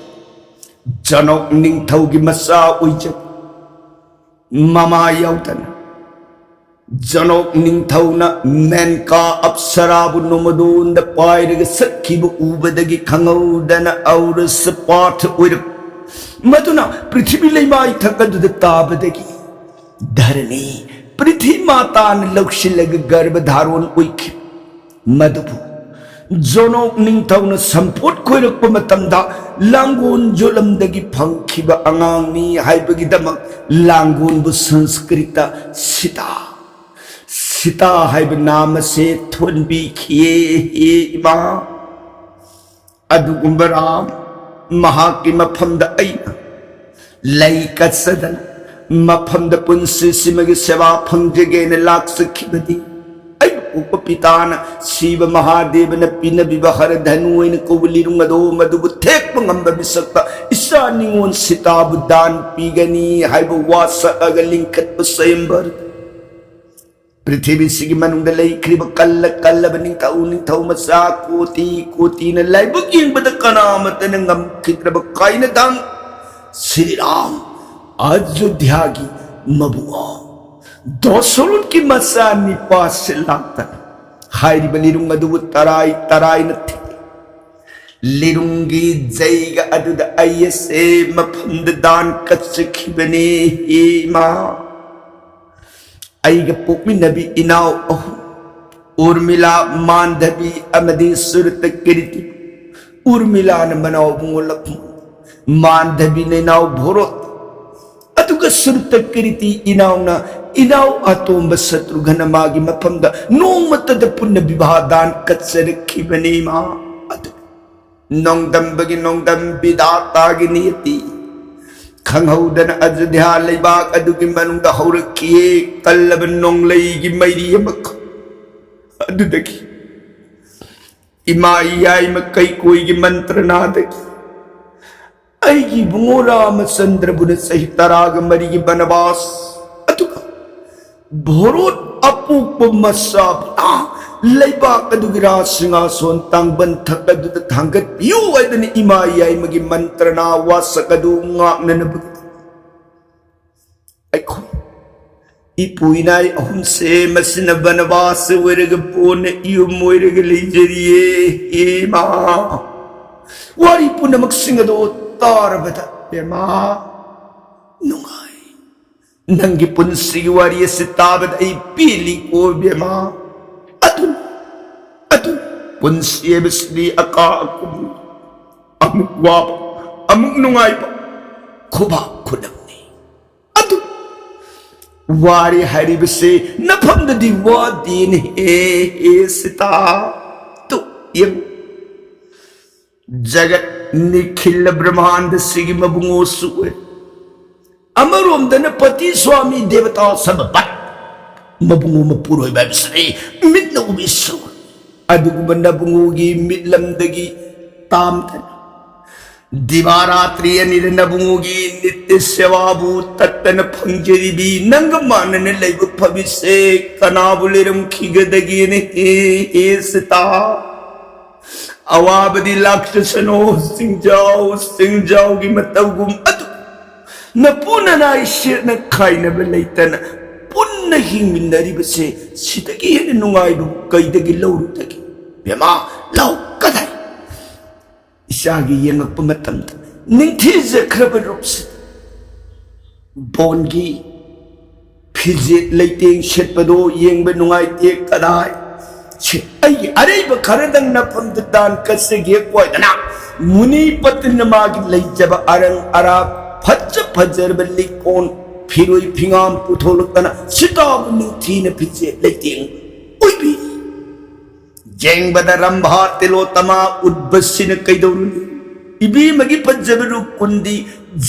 ꯖꯅꯣꯛ ꯅꯤꯡꯊꯧꯒꯤ ꯃꯆꯥ ꯑꯣꯏꯖ ꯃꯃꯥ ꯌꯥꯎꯗꯅ ꯖꯅꯣꯛ ꯅꯤꯡꯊꯧꯅ ꯃꯦꯟꯀꯥ ꯑꯞꯁꯔꯥꯕꯨ ꯅꯣꯡꯃꯗꯣꯟꯗ ꯄꯥꯏꯔꯒ ꯆꯠꯈꯤꯕ ꯎꯕꯗꯒꯤ ꯈꯪꯍꯧꯗꯅ ꯑꯧꯔꯁ ꯄꯥꯊ ꯑꯣꯏꯔꯛ ꯃꯗꯨꯅ ꯄ꯭ꯔꯤꯊꯤꯕꯤ ꯂꯩꯃꯥꯏꯊꯛ ꯑꯗꯨꯗ ꯇꯥꯕꯗꯒꯤ ꯙꯔꯅꯤ ꯄ꯭ꯔꯤꯊꯤ ꯃꯥꯇꯥꯅ ꯂꯧꯁꯤꯜꯂꯒ ꯒꯔꯚ ꯙꯥꯔꯣꯟ ꯑꯣꯏꯈꯤ꯫ ꯃꯗꯨꯕꯨ ꯖꯣꯅꯣꯛ ꯅꯤꯡꯊꯧꯅ ꯁꯝꯄꯣꯠ ꯈꯣꯏꯔꯛꯄ ꯃꯇꯝꯗ ꯂꯥꯡꯒꯣꯜ ꯖꯣꯂꯝꯗꯒꯤ ꯐꯪꯈꯤꯕ ꯑꯉꯥꯡꯅꯤ ꯍꯥꯏꯕꯒꯤꯗꯃꯛ ꯂꯥꯡꯒꯣꯜꯕꯨ ꯁꯪꯁꯀ꯭ꯔꯤꯠꯇ ꯁꯤꯇꯥ, ꯁꯤꯇꯥ ꯍꯥꯏꯕ ꯅꯥꯝ ꯑꯁꯦ ꯊꯣꯟꯕꯤꯈꯤꯌꯦ꯫ ꯍꯦ ꯏꯃꯥ, ꯑꯗꯨꯒꯨꯝꯕ ꯔꯥꯝ, ꯃꯍꯥꯛꯀꯤ ꯃꯐꯝꯗ ꯑꯩꯅ ꯂꯩ ꯀꯠꯆꯗꯅ ꯃꯐꯝꯗ ꯄꯨꯟꯁꯤꯁꯤꯃꯒꯤ ꯁꯦꯕꯥ ꯐꯪꯖꯒꯦꯅ ꯂꯥꯛꯆꯈꯤꯕꯗꯤ, ꯑꯩꯕꯨ ꯄꯣꯛꯄ ꯄꯤꯇꯥꯅ ꯁꯤꯕ ꯃꯍꯥꯗꯦꯕꯅ ꯄꯤꯅꯕꯤꯕ ꯍꯔ ꯙꯅꯨ ꯑꯣꯏꯅ ꯀꯧꯕ ꯂꯤꯔꯨꯡ ꯑꯗꯣ ꯃꯗꯨꯕꯨ ꯊꯦꯛꯄ ꯉꯝꯕ ꯃꯤꯁꯛꯇ ꯏꯆꯥ ꯅꯤꯉꯣꯜ ꯁꯤꯇꯥꯕꯨ ꯗꯥꯟ ꯄꯤꯒꯅꯤ ꯍꯥꯏꯕ ꯋꯥ ꯁꯛꯑꯒ ꯂꯤꯡꯈꯠꯄ ꯁ꯭ꯋꯌꯝꯚꯔ꯫ ꯄ꯭ꯔꯤꯊꯤꯕꯤꯁꯤꯒꯤ ꯃꯅꯨꯡꯗ ꯂꯩꯈ꯭ꯔꯤꯕ ꯀꯜꯂ ꯀꯜꯂꯕ ꯅꯤꯡꯊꯧ, ꯅꯤꯡꯊꯧ ꯃꯆꯥ ꯀꯣꯇꯤ ꯀꯣꯇꯤꯅ ꯂꯥꯏꯕꯛ ꯌꯦꯡꯕꯗ ꯀꯅꯥꯃꯠꯇꯅ ꯉꯝꯈꯤꯗ꯭ꯔꯕ ꯀꯥꯏꯅꯊꯥꯡ ꯁ꯭ꯔꯤꯔꯥꯝ, ꯑꯌꯣꯙ꯭ꯌꯥꯒꯤ ꯃꯕꯨꯡ ꯗꯣꯁꯣꯔꯨꯠꯀꯤ ꯃꯆꯥ ꯅꯤꯄꯥꯁꯤ ꯂꯥꯛꯇꯅ ꯍꯥꯏꯔꯤꯕ ꯂꯤꯔꯨꯡ ꯑꯗꯨꯕꯨ ꯇꯔꯥꯏ ꯇꯔꯥꯏꯅ ꯊꯤ꯫ ꯂꯤꯔꯨꯡꯒꯤ ꯖꯩꯒ ꯑꯗꯨꯗ ꯑꯩ ꯑꯁꯦ ꯃꯐꯝꯗ ꯗꯥꯟ ꯀꯠꯆꯈꯤꯕꯅꯦ꯫ ꯍꯦ ꯏꯃꯥ, ꯑꯩꯒ ꯄꯣꯛꯃꯤꯟꯅꯕꯤ ꯏꯅꯥꯎ ꯑꯍꯨꯝ, ꯎꯔꯃꯤꯂꯥ, ꯃꯥꯟꯙꯕꯤ ꯑꯃꯗꯤ ꯁꯨꯔꯇ ꯀꯤꯔꯤꯇꯤ꯫ ꯎꯔꯃꯤꯂꯥꯅ ꯃꯅꯥꯎ ꯏꯕꯨꯡꯉꯣ ꯂꯛꯃꯟ, ꯃꯥꯟꯙꯕꯤꯅ ꯏꯅꯥꯎ ꯚꯣꯔꯣꯠ, ꯑꯗꯨꯒ ꯁꯨꯔꯇ ꯀꯤꯔꯤꯇꯤ ꯏꯅꯥꯎꯅ ꯏꯅꯥꯎ ꯑꯇꯣꯝꯕ ꯁꯇ꯭ꯔꯨꯘꯅ ꯃꯥꯒꯤ ꯃꯐꯝꯗ ꯅꯣꯡꯃꯇꯗ ꯄꯨꯟꯅ ꯕꯤꯚꯥ ꯗꯥꯟ ꯀꯠꯆꯔꯛꯈꯤꯕꯅꯤ꯫ ꯏꯃꯥ, ꯑꯗꯨ ꯅꯣꯡꯗꯝꯕꯒꯤ ꯅꯣꯡꯗꯝ ꯕꯤꯙꯥꯇꯥꯒꯤ ꯅꯤꯌꯇꯤ꯫ ꯈꯪꯍꯧꯗꯅ ꯑꯌꯣꯙ꯭ꯌꯥ ꯂꯩꯕꯥꯛ ꯑꯗꯨꯒꯤ ꯃꯅꯨꯡꯗ ꯍꯧꯔꯛꯈꯤꯌꯦ ꯀꯜꯂꯕ ꯅꯣꯡꯂꯩꯒꯤ ꯃꯩꯔꯤ ꯑꯃꯈꯛ꯫ ꯑꯗꯨꯗꯒꯤ ꯏꯃꯥ ꯏꯌꯥꯏꯃ ꯀꯩꯀꯣꯏꯒꯤ ꯃꯟꯇ꯭ꯔꯅꯥꯗꯒꯤ ꯑꯩꯒꯤ ꯏꯕꯨꯡꯉꯣ ꯔꯥꯃꯆꯟꯗ꯭ꯔꯕꯨꯅ ꯆꯍꯤ ꯇꯔꯥꯒ ꯃꯔꯤꯒꯤ ꯕꯅꯕꯥꯁ, ꯑꯗꯨꯒ ꯚꯣꯔꯣꯠ ꯑꯄꯣꯛꯄ ꯃꯆꯥꯕꯨ, ꯑꯥ, ꯂꯩꯕꯥꯛ ꯑꯗꯨꯒꯤ ꯔꯥꯖ ꯁꯤꯡꯍꯥꯁꯣꯟ ꯇꯥꯡꯕꯟ ꯊꯛ ꯑꯗꯨꯗ ꯊꯥꯡꯒꯠꯄꯤꯌꯨ ꯍꯥꯏꯗꯅ ꯏꯃꯥ ꯏꯌꯥꯏꯃꯒꯤ ꯃꯟꯇ꯭ꯔꯅꯥ ꯋꯥꯁꯛ ꯑꯗꯨ ꯉꯥꯛꯅꯅꯕꯒꯤ ꯑꯩꯈꯣꯏ ꯏꯄꯨ ꯏꯅꯥꯏ ꯑꯍꯨꯝꯁꯦ ꯃꯁꯤꯅ ꯕꯅꯕꯥꯁ ꯑꯣꯏꯔꯒ ꯄꯣꯟꯅ ꯌꯨꯝ ꯑꯣꯏꯔꯒ ꯂꯩꯖꯔꯤꯌꯦ꯫ ꯏꯃꯥ, ꯋꯥꯔꯤ ꯄꯨꯝꯅꯃꯛꯁꯤꯡ ꯑꯗꯣ ꯇꯥꯔꯕꯗ ꯕꯦꯃꯥ, ꯅꯨꯡꯉꯥꯏ꯫ ꯅꯪꯒꯤ ꯄꯨꯟꯁꯤꯒꯤ ꯋꯥꯔꯤ ꯑꯁꯤ ꯇꯥꯕꯗ ꯑꯩ ꯄꯦꯜꯂꯤꯀꯣ ꯕꯦꯃꯥ꯫ ꯑꯗꯨꯅꯤ, ꯑꯗꯨꯅꯤ, ꯄꯨꯟꯁꯤ ꯍꯥꯏꯕꯁꯤꯗꯤ ꯑꯀꯥ ꯑꯀꯨꯝ, ꯑꯃꯨꯛ ꯋꯥꯕ, ꯑꯃꯨꯛ ꯅꯨꯡꯉꯥꯏꯕ, ꯈꯨꯕꯥꯛ ꯈꯨꯅꯝꯅꯤ꯫ ꯑꯗꯨ ꯋꯥꯔꯤ ꯍꯥꯏꯔꯤꯕꯁꯦ ꯅꯐꯝꯗꯗꯤ ꯋꯥꯗꯦꯅꯦ꯫ ꯍꯦ, ꯍꯦ ꯁꯤꯇꯥ, ꯇꯨ ꯌꯦꯡ, ꯖꯒꯠ ꯅꯤꯈꯤꯜ ꯕ꯭ꯔꯍ꯭ꯃꯥꯟꯗ ꯁꯤꯒꯤ ꯃꯕꯨꯡꯉꯣꯁꯨ ꯑꯣꯏ꯫ ꯑꯃꯔꯣꯝꯗꯅ ꯄꯇꯤ ꯁ꯭ꯋꯥꯃꯤ ꯗꯦꯕꯇꯥ ꯁꯃꯕꯠ, ꯃꯕꯨꯡꯉꯣ ꯃꯄꯨꯔꯣꯏꯕ ꯍꯥꯏꯕꯁꯤꯅꯤ ꯃꯤꯠꯅ ꯎꯕꯤꯁꯨ꯫ ꯑꯗꯨꯒꯨꯝꯕ ꯅꯕꯨꯡꯉꯣꯒꯤ ꯃꯤꯠꯂꯝꯗꯒꯤ ꯇꯥꯝꯗꯅ ꯗꯤꯕꯥꯔꯥꯇ꯭ꯔꯤ ꯑꯅꯤꯗ ꯅꯕꯨꯡꯉꯣꯒꯤ ꯅꯤꯇ꯭ꯌ ꯁꯦꯋꯥꯕꯨ ꯇꯠꯇꯅ ꯐꯪꯖꯔꯤꯕꯤ ꯅꯪꯒ ꯃꯥꯟꯅꯅ ꯂꯩꯕ ꯐꯕꯤꯁꯦ ꯀꯅꯥꯕꯨ ꯂꯩꯔꯝꯈꯤꯒꯗꯒꯦꯅꯦ? ꯍꯦ, ꯍꯦ ꯁꯤꯇꯥ, ꯑꯋꯥꯕꯗꯤ ꯂꯥꯛꯆꯁꯅꯨ, ꯆꯤꯡꯖꯥꯎ ꯆꯤꯡꯖꯥꯎꯒꯤ ꯃꯇꯧꯒꯨꯝ ꯑꯗꯨ ꯅꯄꯨ ꯅꯅꯥꯏ ꯁꯦꯠꯅ ꯈꯥꯏꯅꯕ ꯂꯩꯇꯅ ꯄꯨꯟꯅ ꯍꯤꯡꯃꯤꯟꯅꯔꯤꯕꯁꯦ ꯁꯤꯗꯒꯤ ꯍꯦꯟꯅ ꯅꯨꯡꯉꯥꯏꯕ ꯀꯩꯗꯒꯤ ꯂꯧꯔꯨꯗꯒꯦ? ꯕꯦꯃꯥ, ꯂꯥꯎ, ꯀꯗꯥꯏ? ꯏꯆꯥꯒꯤ ꯌꯦꯡꯉꯛꯄ ꯃꯇꯝꯗ ꯅꯤꯡꯊꯤꯖꯈ꯭ꯔꯕ ꯔꯨꯞꯁꯤꯗ ꯕꯣꯟꯒꯤ ꯐꯤꯖꯦꯠ ꯂꯩꯇꯦꯡ ꯁꯦꯠꯄꯗꯣ ꯌꯦꯡꯕ ꯅꯨꯡꯉꯥꯏꯇꯦ꯫ ꯀꯗꯥꯏ? ꯁꯤ ꯑꯩꯒꯤ ꯑꯔꯩꯕ ꯈꯔꯗꯪ ꯅꯐꯝꯗ ꯗꯥꯟ ꯀꯠꯆꯒꯦ ꯀꯣꯏꯗꯅ ꯃꯨꯅꯤ ꯄꯇꯟꯅ ꯃꯥꯒꯤ ꯂꯩꯖꯕ ꯑꯔꯪ ꯑꯔꯥꯛ ꯐꯖ ꯐꯖꯔꯕ ꯂꯤꯛꯀꯣꯟ ꯐꯤꯔꯣꯏ ꯐꯤꯉꯥꯝ ꯄꯨꯊꯣꯛꯂꯛꯇꯅ ꯁꯤꯇꯥꯕꯨ ꯅꯤꯡꯊꯤꯅ ꯐꯤꯖꯦꯠ ꯂꯩꯇꯦꯡ ꯑꯣꯏꯕꯤꯔꯤ꯫ ꯌꯦꯡꯕꯗ ꯔꯝꯚꯥ ꯇꯤꯂꯣꯇꯃꯥ ꯎꯠꯕꯁꯤꯅ ꯀꯩꯗꯧꯔꯨꯅꯤ? ꯏꯕꯦꯝꯃꯒꯤ ꯐꯖꯕ ꯔꯨꯞ ꯀꯨꯟꯗꯤ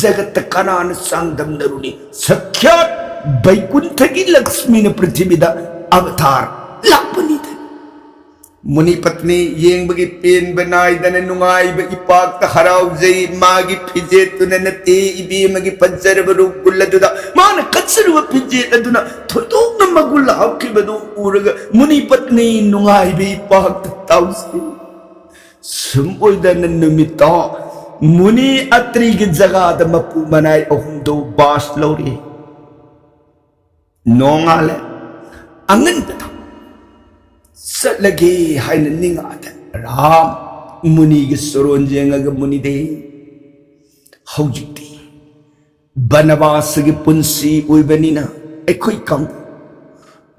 ꯖꯒꯠꯇ ꯀꯅꯥꯅ ꯆꯥꯡꯗꯝꯅꯔꯨꯅꯤ? ꯁꯈ꯭ꯌꯥꯠ ꯕꯩꯀꯨꯟꯊꯒꯤ ꯂꯛꯁꯃꯤꯅ ꯄ꯭ꯔꯤꯊꯤꯕꯤꯗ ꯑꯕꯇꯥꯔ ꯂꯥꯛꯄꯅꯤꯗ꯫ ꯃꯨꯅꯤ ꯄꯠꯅꯤ ꯌꯦꯡꯕꯒꯤ ꯄꯦꯟꯕ ꯅꯥꯏꯗꯅ ꯅꯨꯡꯉꯥꯏꯕ ꯏꯄꯥꯛꯇ ꯍꯔꯥꯎꯖꯩ꯫ ꯃꯥꯒꯤ ꯐꯤꯖꯦꯠꯇꯨꯅ ꯅꯠꯇꯦ, ꯏꯕꯦꯝꯃꯒꯤ ꯐꯖꯔꯕ ꯔꯨꯒꯨꯜ ꯑꯗꯨꯗ ꯃꯥꯅ ꯀꯠꯆꯔꯨꯕ ꯐꯤꯖꯦꯠ ꯑꯗꯨꯅ ꯊꯣꯏꯗꯣꯛꯅ ꯃꯒꯨꯜ ꯍꯥꯞꯈꯤꯕꯗꯨ ꯎꯔꯒ ꯃꯨꯅꯤ ꯄꯠꯅꯤ ꯅꯨꯡꯉꯥꯏꯕ ꯏꯄꯥꯛꯇ ꯇꯥꯎꯖꯩ꯫ ꯁꯨꯝ ꯑꯣꯏꯗꯅ ꯅꯨꯃꯤꯠꯇꯣ ꯃꯨꯅꯤ ꯑꯇ꯭ꯔꯤꯒꯤ ꯖꯒꯥꯗ ꯃꯄꯨ ꯃꯅꯥꯏ ꯑꯍꯨꯝꯗꯣ ꯕꯥꯁ ꯂꯧꯔꯤ꯫ ꯅꯣꯡꯉꯥꯜꯂꯦ꯫ ꯑꯉꯟꯕꯗ ꯆꯠꯂꯒꯦ ꯍꯥꯏꯅ ꯅꯤꯡꯉꯥꯗ ꯔꯥꯝ ꯃꯨꯅꯤꯒꯤ ꯁꯣꯔꯣꯟ ꯌꯦꯡꯉꯒ ꯃꯨꯅꯤꯗꯦ, ꯍꯧꯖꯤꯛꯇꯤ ꯕꯅꯕꯥꯁꯒꯤ ꯄꯨꯟꯁꯤ ꯑꯣꯏꯕꯅꯤꯅ ꯑꯩꯈꯣꯏ ꯀꯥꯡꯕꯨ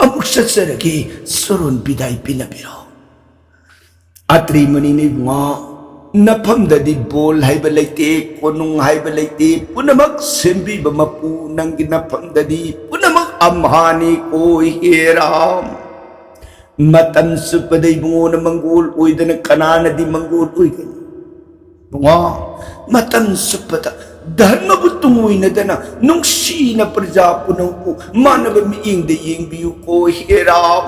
ꯑꯃꯨꯛ ꯆꯠꯆꯔꯒꯦ, ꯁꯣꯔꯣꯟ ꯕꯤꯗꯥꯏ ꯄꯤꯅꯕꯤꯔꯣ꯫ ꯑꯇ꯭ꯔꯤ ꯃꯨꯅꯤꯅ, ꯏꯕꯨꯡꯉꯣ, ꯅꯐꯝꯗꯗꯤ ꯕꯣꯜ ꯍꯥꯏꯕ ꯂꯩꯇꯦ, ꯀꯣꯅꯨꯡ ꯍꯥꯏꯕ ꯂꯩꯇꯦ, ꯄꯨꯝꯅꯃꯛ ꯁꯦꯝꯕꯤꯕ ꯃꯄꯨ ꯅꯪꯒꯤ ꯅꯐꯝꯗꯗꯤ ꯄꯨꯝꯅꯃꯛ ꯑꯝꯍꯥꯅꯤ꯫ ꯑꯣꯏ ꯍꯦ ꯔꯥꯝ, ꯃꯇꯝ ꯆꯨꯞꯄꯗ ꯏꯕꯨꯡꯉꯣꯅ ꯃꯪꯒꯣꯜ ꯑꯣꯏꯗꯅ ꯀꯅꯥꯅꯗꯤ ꯃꯪꯒꯣꯜ ꯑꯣꯏꯒꯅꯤ? ꯏꯕꯨꯡꯉꯣ, ꯃꯇꯝ ꯆꯨꯞꯄꯗ ꯙꯔꯃꯕꯨ ꯇꯨꯡꯑꯣꯏꯅꯗꯅ ꯅꯨꯡꯁꯤꯅ ꯄ꯭ꯔꯖꯥ ꯄꯨꯝꯅꯃꯛꯄꯨ ꯃꯥꯟꯅꯕ ꯃꯤꯠꯌꯦꯡꯗ ꯌꯦꯡꯕꯤꯌꯨꯀꯣ ꯍꯦ ꯔꯥꯝ꯫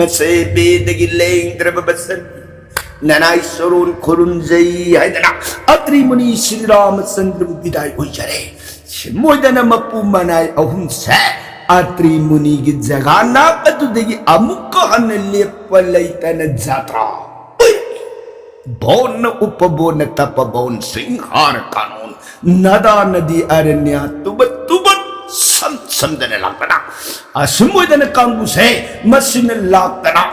ꯃꯁꯦ ꯕꯦꯗꯒꯤ ꯂꯦꯡꯗ꯭ꯔꯕ ꯕꯆꯟ, ꯅꯅꯥꯏ ꯁꯣꯔꯣꯟ ꯈꯨꯔꯨꯝꯖꯩ ꯍꯥꯏꯗꯅ ꯑꯇ꯭ꯔꯤ ꯃꯨꯅꯤ ꯁ꯭ꯔꯤ ꯔꯥꯃꯆꯟꯗ꯭ꯔꯕꯨ ꯕꯤꯗꯥꯏ ꯑꯣꯏꯖꯔꯦ꯫ ꯁꯤꯃꯣꯏꯗꯅ ꯃꯄꯨ ꯃꯅꯥꯏ ꯑꯍꯨꯝꯁꯦ ꯑꯇ꯭ꯔꯤ ꯃꯨꯅꯤꯒꯤ ꯖꯒꯥ ꯅꯥꯛ ꯑꯗꯨꯗꯒꯤ ꯑꯃꯨꯛꯀ ꯍꯟꯅ ꯂꯦꯞꯄ ꯂꯩꯇꯅ ꯖꯥꯇ꯭ꯔꯥ ꯑꯣꯏꯔꯛꯏ꯫ ꯕꯣꯟꯅ ꯎꯞꯄ ꯕꯣꯟꯅ ꯇꯞꯄ ꯕꯣꯟ ꯁꯤꯡꯍꯥꯔ ꯀꯥꯅꯣꯟ ꯅꯗꯥ ꯅꯗꯤ ꯑꯔꯅ꯭ꯌ ꯇꯨꯕꯠ ꯇꯨꯕꯠ ꯁꯝ ꯁꯝꯗꯅ ꯂꯥꯛꯇꯅ ꯑꯁꯨꯝ ꯑꯣꯏꯗꯅ ꯀꯥꯡꯕꯨꯁꯦ ꯃꯁꯤꯅ ꯂꯥꯛꯇꯅ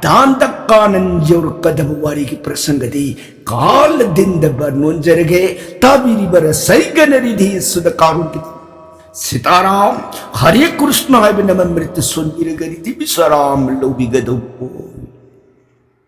ꯗꯥꯟꯗ ꯀꯥꯅꯟ ꯌꯧꯔꯛꯀꯗꯕ ꯋꯥꯔꯤꯒꯤ ꯄ꯭ꯔꯁꯪꯒꯗꯤ ꯀꯥꯂ ꯗꯤꯟꯗ ꯕꯔꯅꯣꯟꯖꯔꯒꯦ꯫ ꯇꯥꯕꯤꯔꯤꯕ ꯔꯁꯩꯒꯅ ꯔꯤꯙꯤ ꯁꯨꯗ ꯀꯥꯔꯨꯟꯒꯤ ꯁꯤꯇꯥꯔꯥꯝ ꯍꯔꯦ ꯀ꯭ꯔꯤꯁꯅ ꯍꯥꯏꯕ ꯅꯃꯟ ꯃꯔꯤꯛꯇ ꯁꯣꯟꯕꯤꯔꯒ ꯔꯤꯙꯤ ꯕꯤꯁꯥꯔꯥꯝ ꯂꯧꯕꯤꯒꯗꯧꯕ꯫